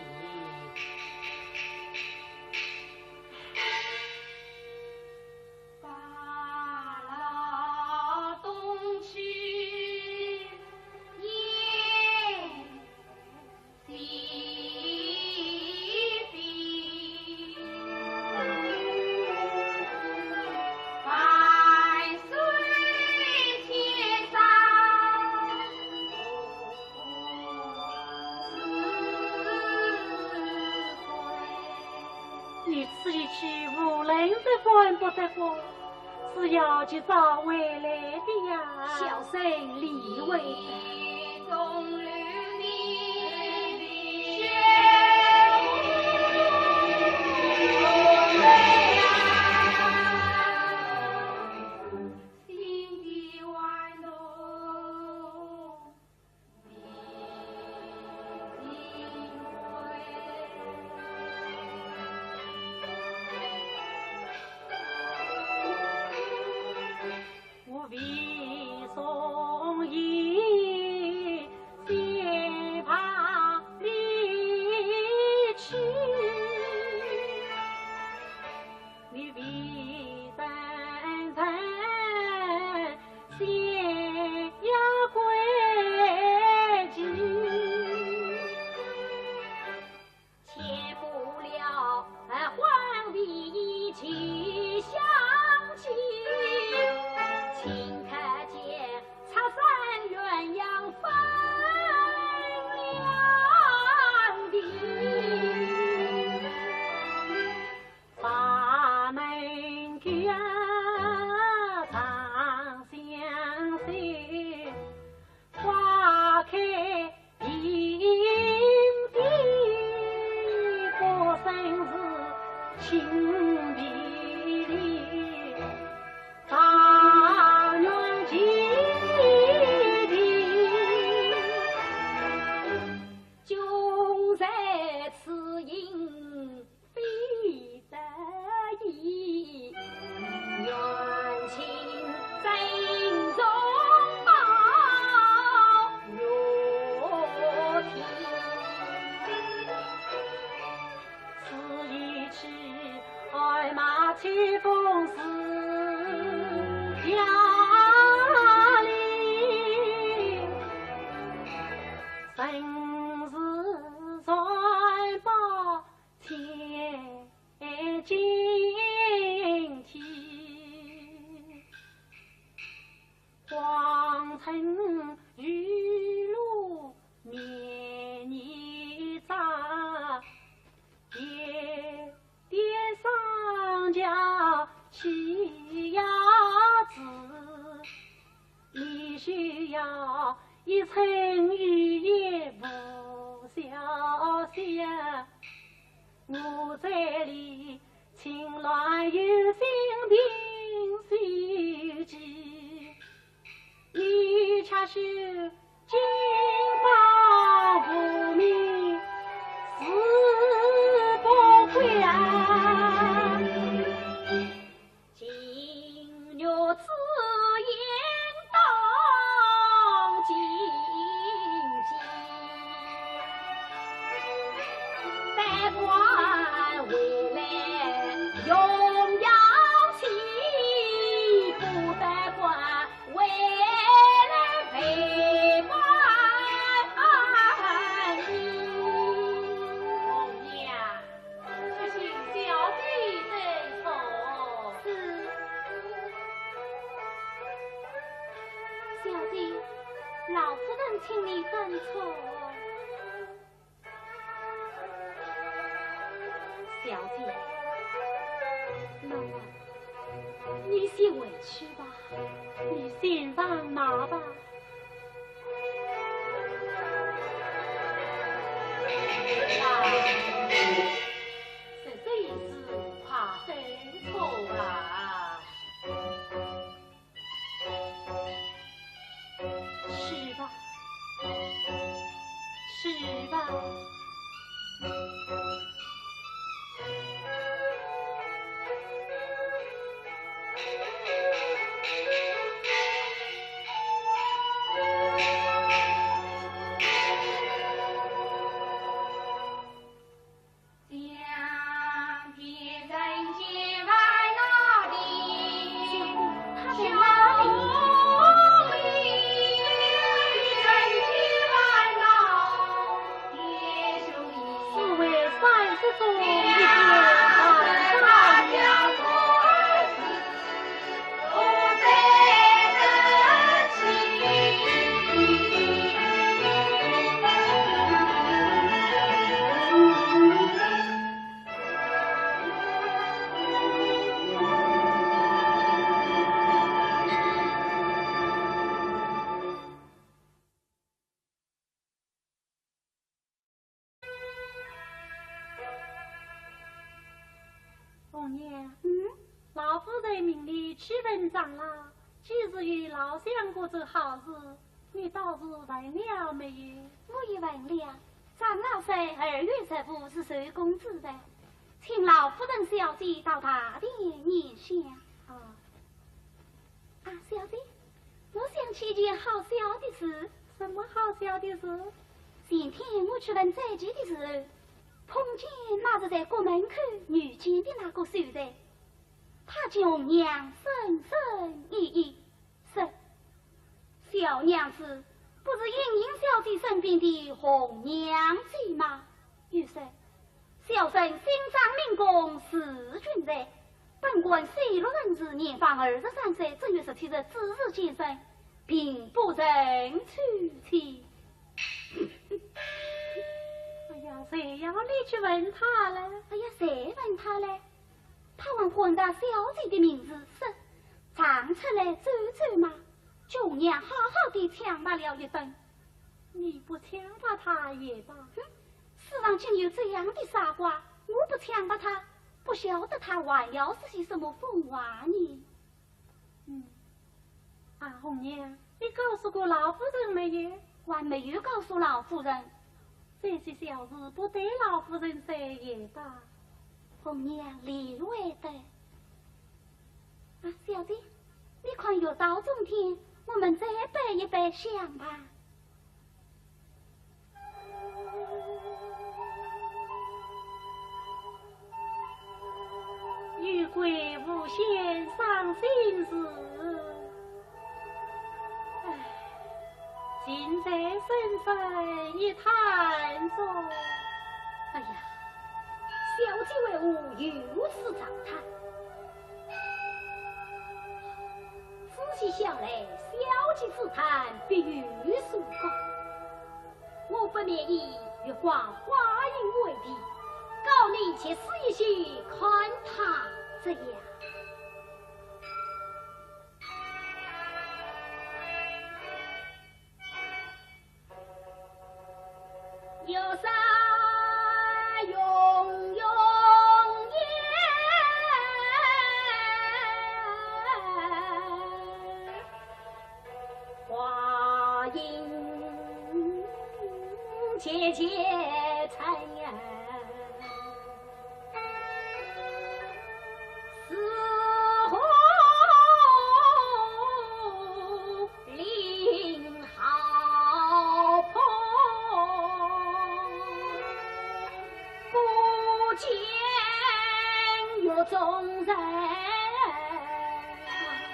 你此一去，无论得官不得官， 是要及早回来的呀。小生理会。一寸雨也不消下。我这里情乱由心病须知，你却是金榜题名，誓不归啊。 今日之言当谨记，但愿未来荣耀起，不但愿未来为官安逸。红娘， 去请小姐斟茶。是。小姐，老夫人请你斟茶。小姐，那么，你先回去吧。你先上马吧。 啊，这真是怕生错啊。是吧？是吧？ 四位三师中一个唐三娘。红娘，嗯？老夫人命你去问长老，几时与老相公做好事，你倒是问了没有？我已问了，长老说二月十五是周公之日，请老夫人小姐到大殿拈香。啊。 啊，小姐，我想起一件好笑的事。什么好笑的事？前天我去问斋期的时候，碰见那日在国门口遇见的那个秀才，他见红娘深深一揖，说：“小娘子，不是莺莺小姐身边的红娘姐吗？”又说： 小生姓张名珙字君瑞，本贯西洛人氏，年方二十三岁，正月十七日子时建生，并不曾娶妻。哎呀，谁要你去问他了？哎呀，谁问他了？他还唤得小姐的名字，说：“常出来走走嘛。”红娘好好地抢白了一顿。你不抢白他也罢。哼， 世上竟有这样的傻瓜，我不抢白他，不晓得他还要说些什么疯话呢。嗯，啊，红娘，你告诉过老夫人没有？还没有告诉老夫人。这些小事不对老夫人说也罢。红娘理会得。啊，小姐，你看月到中天，我们再拜一拜香吧。 有桂无仙伤心事，唉，尽在深深一叹中。哎呀，小姐为何如此长叹？仔细想来，小姐之叹必有所感。 我不免以月光花影为题，高吟绝诗一首，看他怎样。姐姐参呀，似火临好风，不见月中人。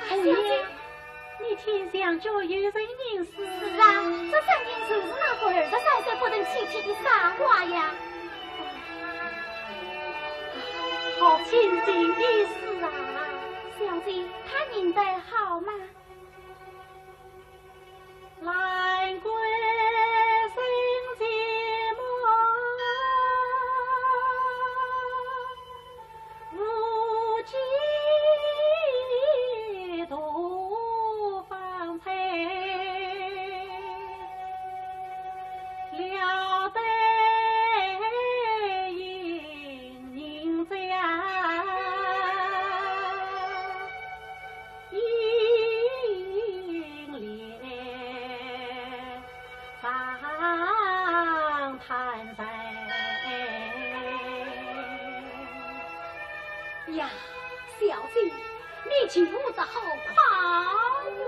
哎呀， 你听墙角有人吟诗。是啊，这声音就是那个二十三岁不成器器的傻瓜呀。好清新的诗啊。小姐，他吟得好吗？兰桂生寂寞， 无计度芳菲，料得莺莺叫，莺恋 访谈人。呀，小姐，你进步得好快哟！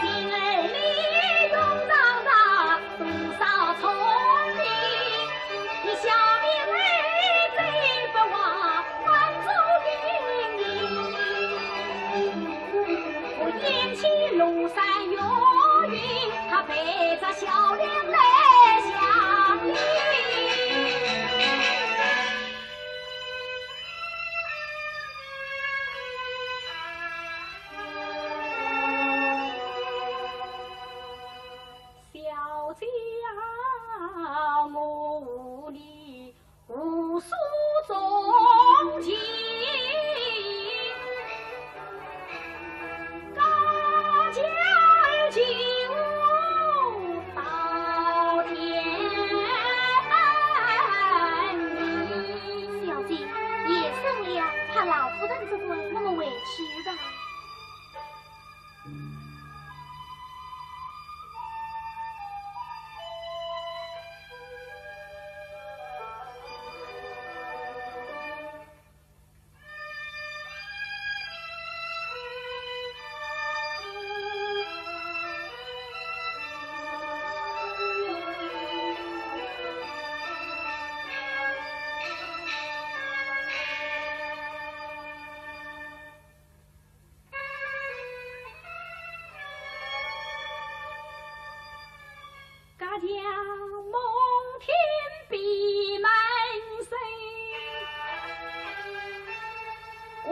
心儿里咚当当，多少聪明，你笑面眉对不忘， 我眼前庐山月影，他陪着笑脸来相迎。小姐啊，我你 互诉衷情，高桥起舞到天明。小姐，夜深了，怕老夫人责怪，我们回去吧。 隔墙梦听闭门声，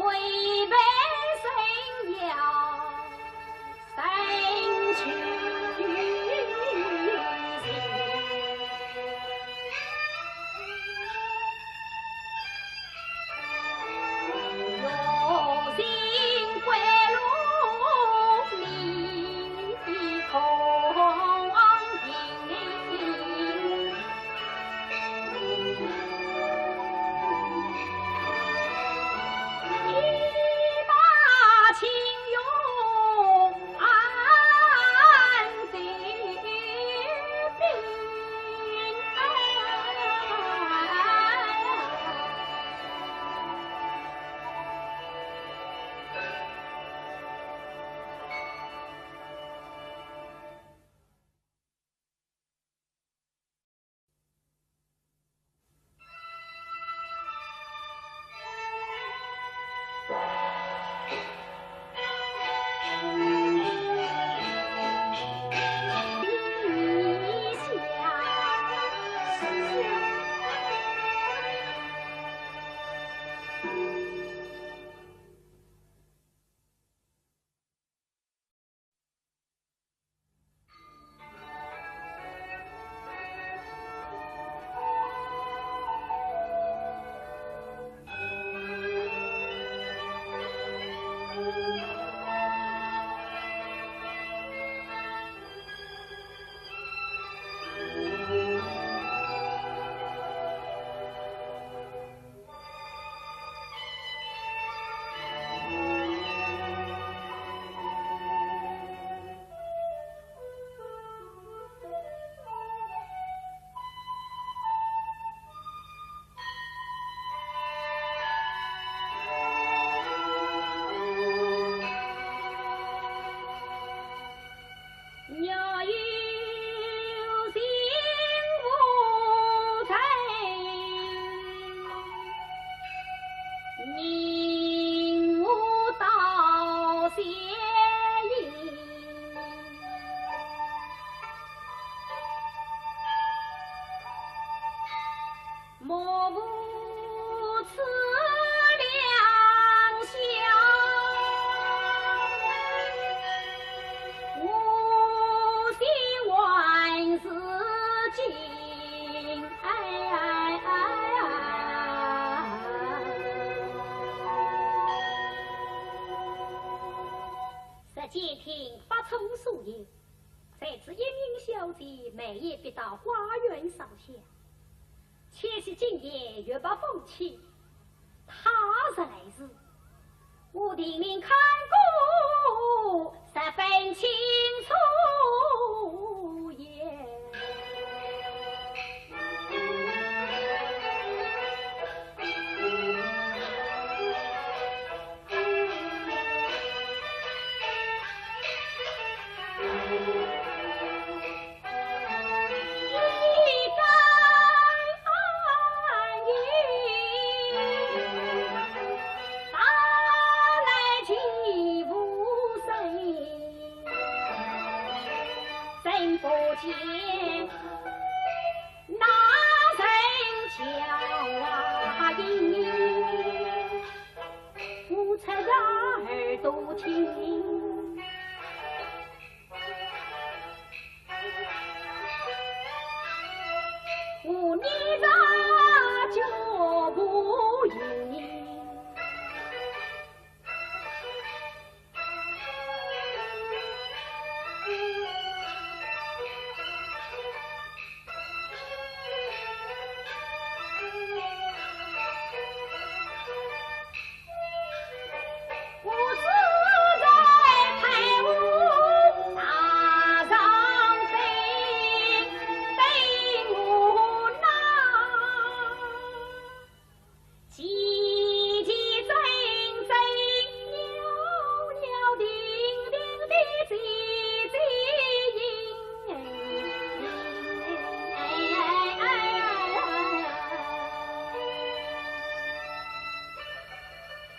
唯悲声摇 山穷水尽。前厅八重所有，才知莺莺小姐每夜必到花园烧香。且喜今夜月白风清，她若来时，我定能看个十分清楚也。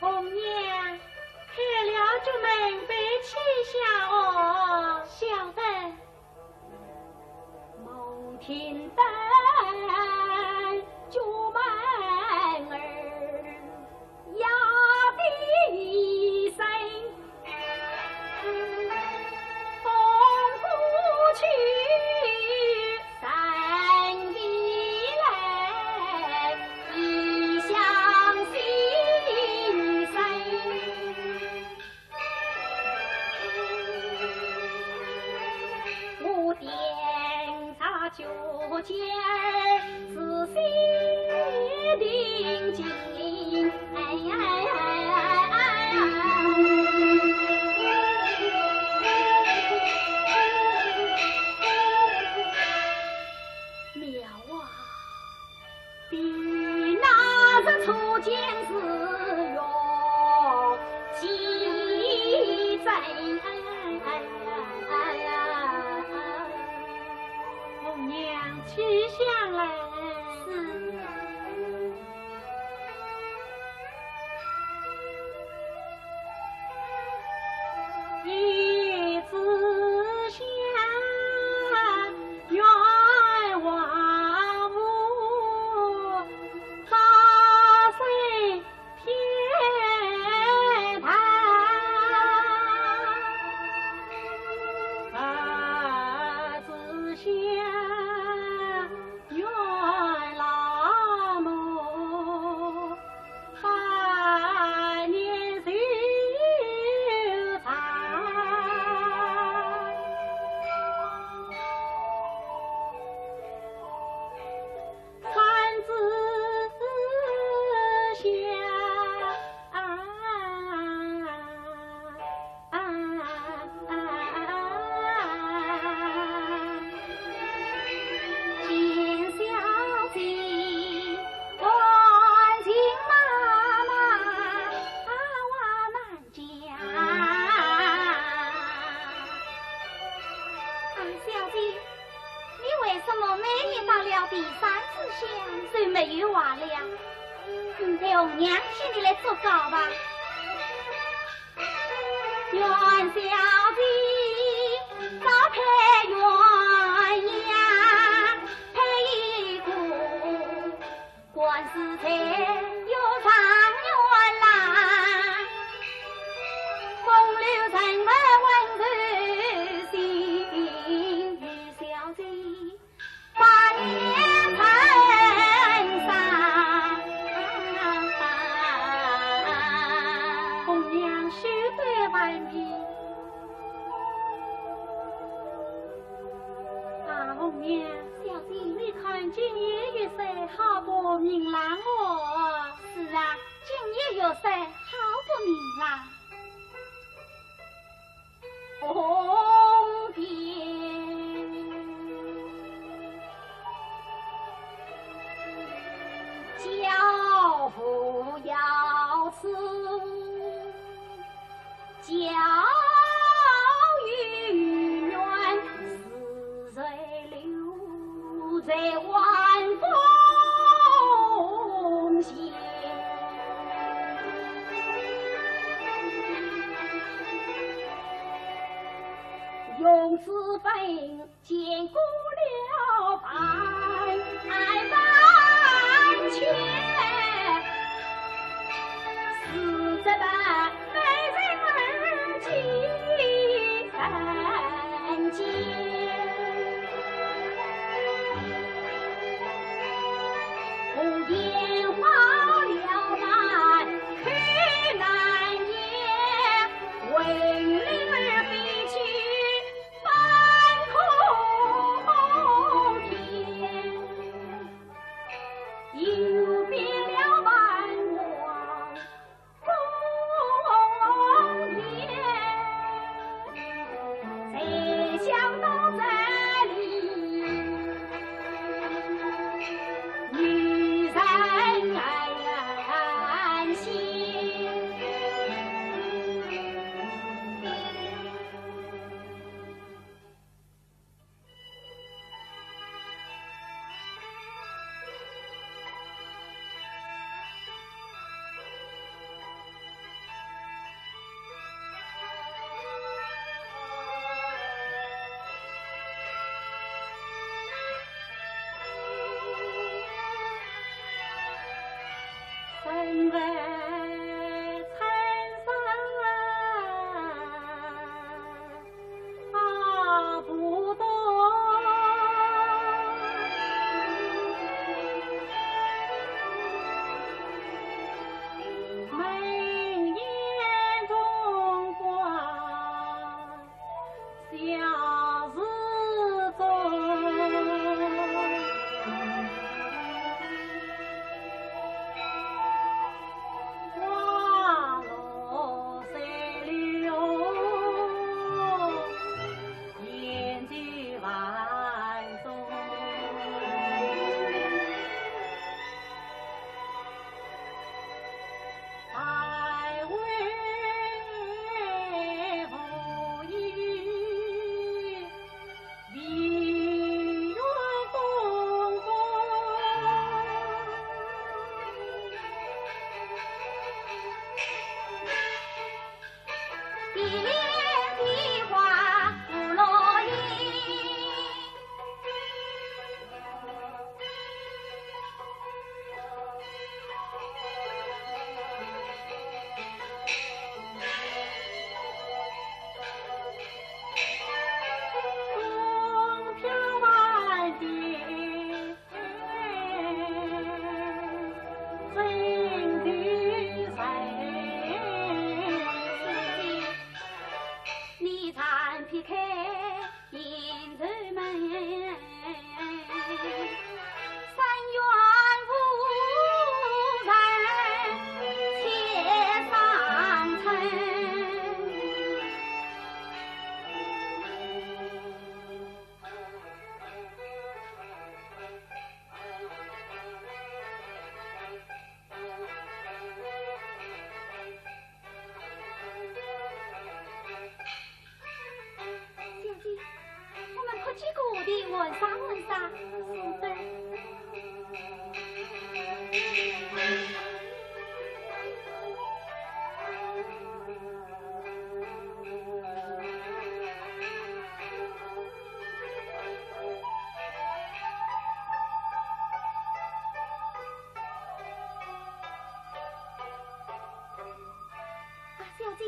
红娘，开了角门，摆起香哦。晓得。 妙啊！ 红娘，取香来。是。 啊，小姐，你为什么每日到了第三炷香就没有话了？你待红娘替你来祝告吧。红娘休得万分。好不明朗哦。是啊，今夜月色好不明朗。红鬓教父要此，教育远，是谁留在晚风斜？用此本 见过了半千，是这般美人儿几人见？红颜花了满口难言，为女儿比起 半空天，游遍了万王宫殿，才想到这里，女人安心。 身为春山啊，不懂，眉眼中挂 笑如钟，花落谁留言几万种。 你暂避开 小姐，我们客居过地玩耍玩耍。是的。 啊，小姐，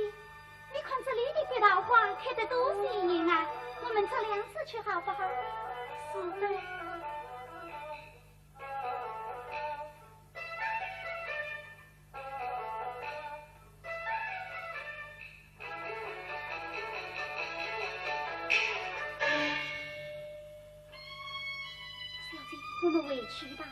你看这里的白桃花开得多鲜艳啊！我们折两枝去好不好？是的。 小姐，我们回去吧。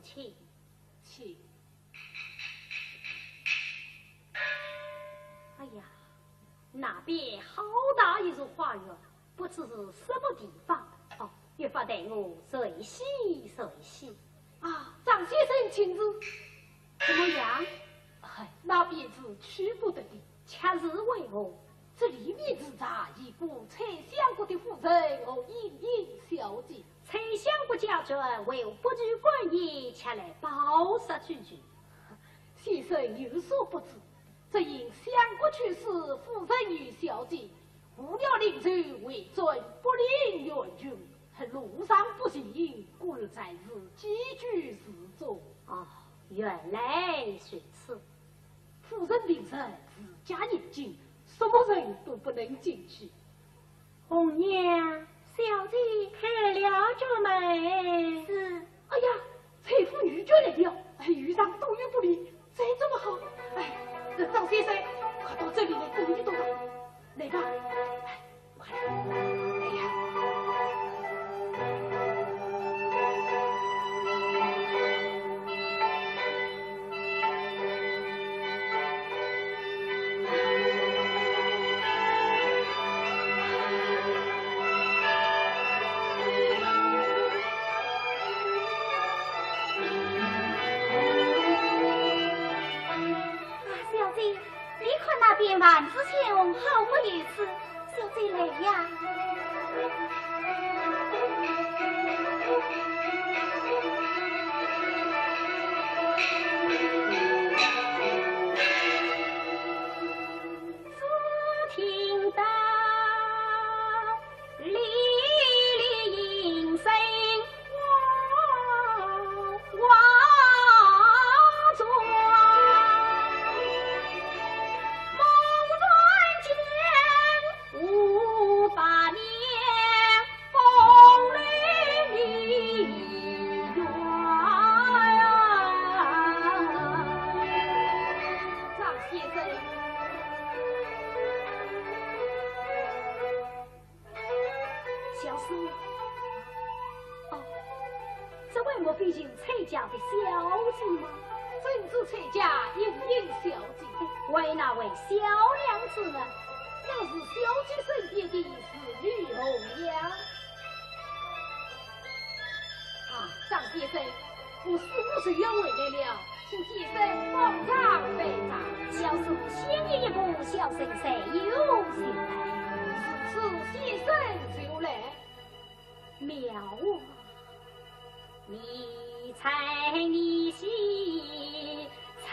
请，请。哎呀，那边好大一座花园，不知是什么地方。哦，越发待我随喜随喜。啊，张先生请住。怎么样？哎，那便是去不得的。却是为何？这里面住着已故崔相国的夫人和莺莺小姐。 崔相国家眷，为何不去观礼，却来饱食居酒？先生有所不知，只因相国去世，夫人与小姐误了灵柩，回转不灵元君，路上不幸，故而暂时寄居寺中。哦，原来如此。夫人平日自家严禁，什么人都不能进去。 红娘，小姐开了角门。是。哎呀，崔府女眷来了，哎，遇上多有不利，这怎么好？哎，这张先生，快到这里来躲一躲吧。来吧，哎，快来。哎呀。 啊，小姐，你看那边万紫千红，好不如此。 小姐来呀。只听得离离莺声 张先生。小生，哦，这位莫非是崔家的小姐吗？正是崔家莺莺小姐。为哪位小娘子呢？那是小姐身边的侍女红娘。啊，张先生， 我师父就要回来了，请先生方丈备茶。小师父先行一步，小生随后就来。如此，先生就来。妙啊！迷彩迷喜春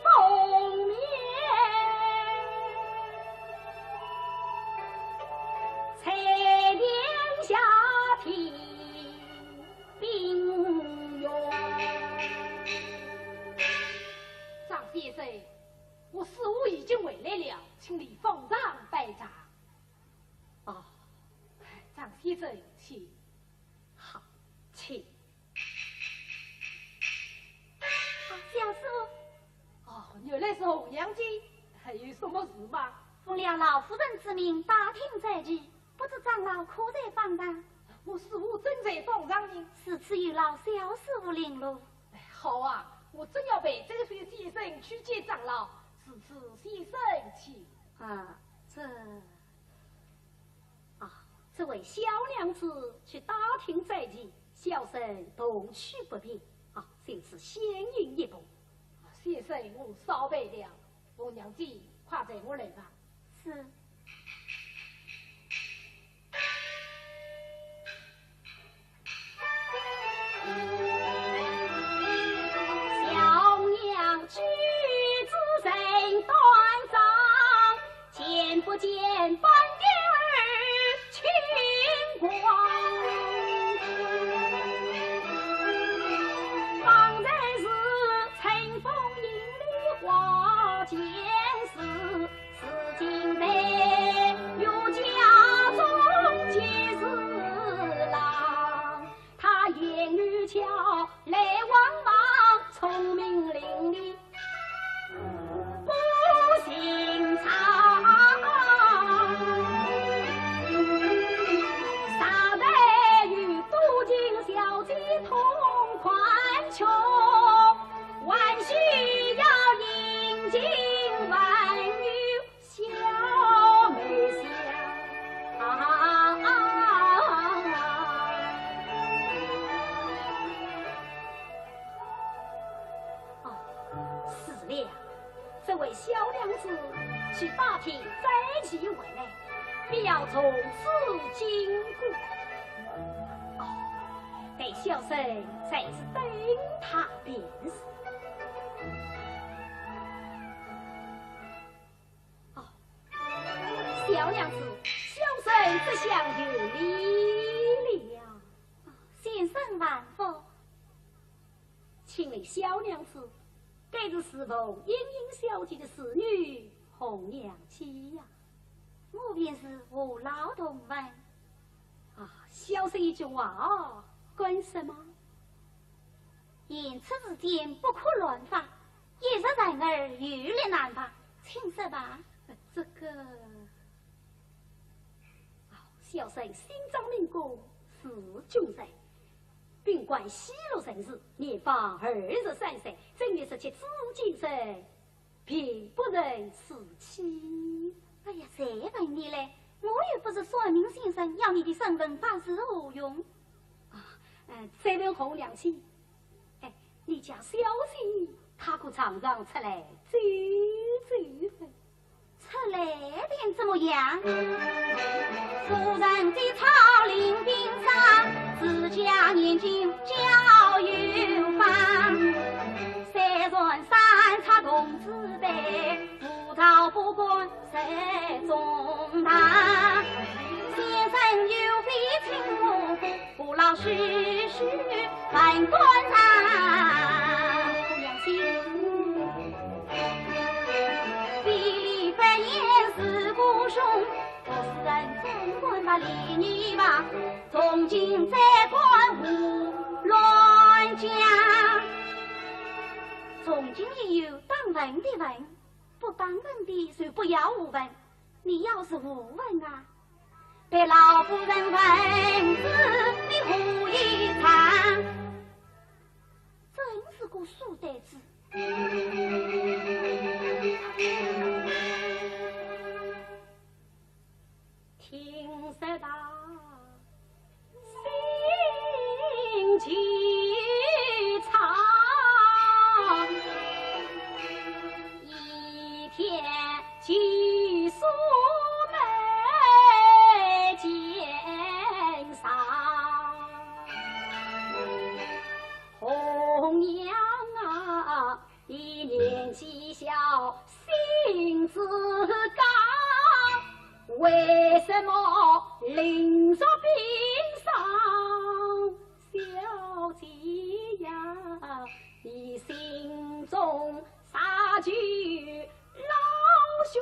风眠，彩亭下听 冰月。张先生，我师父已经回来了，请你方丈备茶。哦，张先生，请。好，请。啊，小师父。哦，原来是红娘姐，还有什么事吗？奉了老夫人之命，打听斋期， 不知长老可在方丈？我师父正在方丈呢。如此有劳小师父领路。哎，好啊，我正要陪这位先生去见长老，如此先生请。啊，这，啊，这位小娘子去打听斋期，小生同去不便。啊，请先行一步。先生，我少陪了。 红娘姐，快随我来吧。是。小娘举止身段庄，见不见半点儿 清光。方才是春风引绿花间事，如今在岳家中见侍郎。他言语巧，来往忙，聪明伶俐， 不寻常。啥人与多情小姐同款裙？娘子去打听斋期回来，必要从此经过。哦，待小生在此等她便是。哦，小娘子，小生这厢有礼了。先生万福。 请问小娘子，该是侍奉莺莺小姐的侍女红娘姐呀？我便是，何劳动问？啊，小生有句话哦，敢说吗？言出如箭，不可乱发，一入人耳，有力难拔，请说吧。呃，这个，啊，小生姓张名珙，字君瑞。 本贯西洛人氏，年方二十三岁，正月十七子午祭神，并不曾娶妻。哎呀，谁问你嘞？我又不是算命先生，要你的生辰八字何用？啊，呃，再问红娘姐，哎，你家小姐她可常常出来走走呢？ 出来便怎么样？夫人的草林边上，自家年轻交友方。虽然三尺童子辈，不到不敢在中堂。先生有非请我 不老实实万官场。姑娘心，非礼不言是孤雄，不是人怎敢把礼仪忘，从今再敢胡乱讲。从今以后，当问的问，不当问的就不要胡问。 你要是胡问啊，被老夫人问住，你胡一场，真是个书呆子。听说道 心沏怅，一天寄宿眉间上。红娘啊， 你年纪小，心志刚，为什么临着病丧？小姐呀，你心中啥句老玄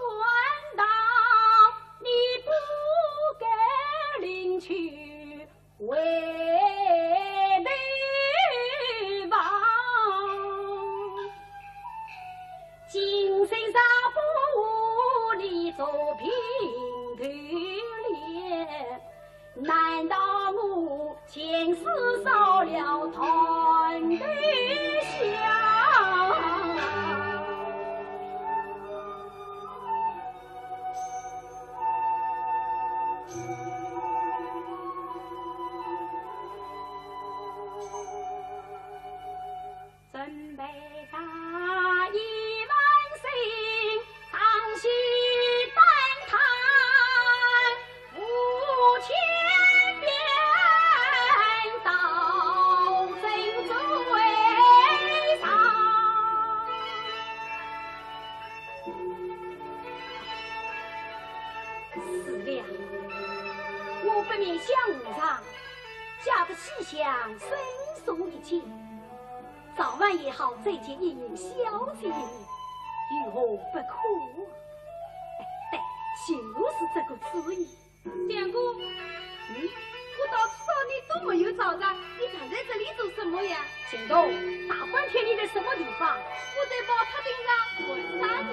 道，你不该临去 为媒忘，今生若不和你做平头恋，难道我前世少了团头香？ 准备打一碗水，唱戏弹弹，无千遍到真最上。 是了，我不免向和尚借个西厢深送一间，早晚也好再见莺莺小姐一面，有何不可？哎，对，就是这个主意。 相公，嗯？我到处找你都没有找着，你站在这里做什么呀？钱东，大半天你在什么地方？我在宝塔顶上看啥呢？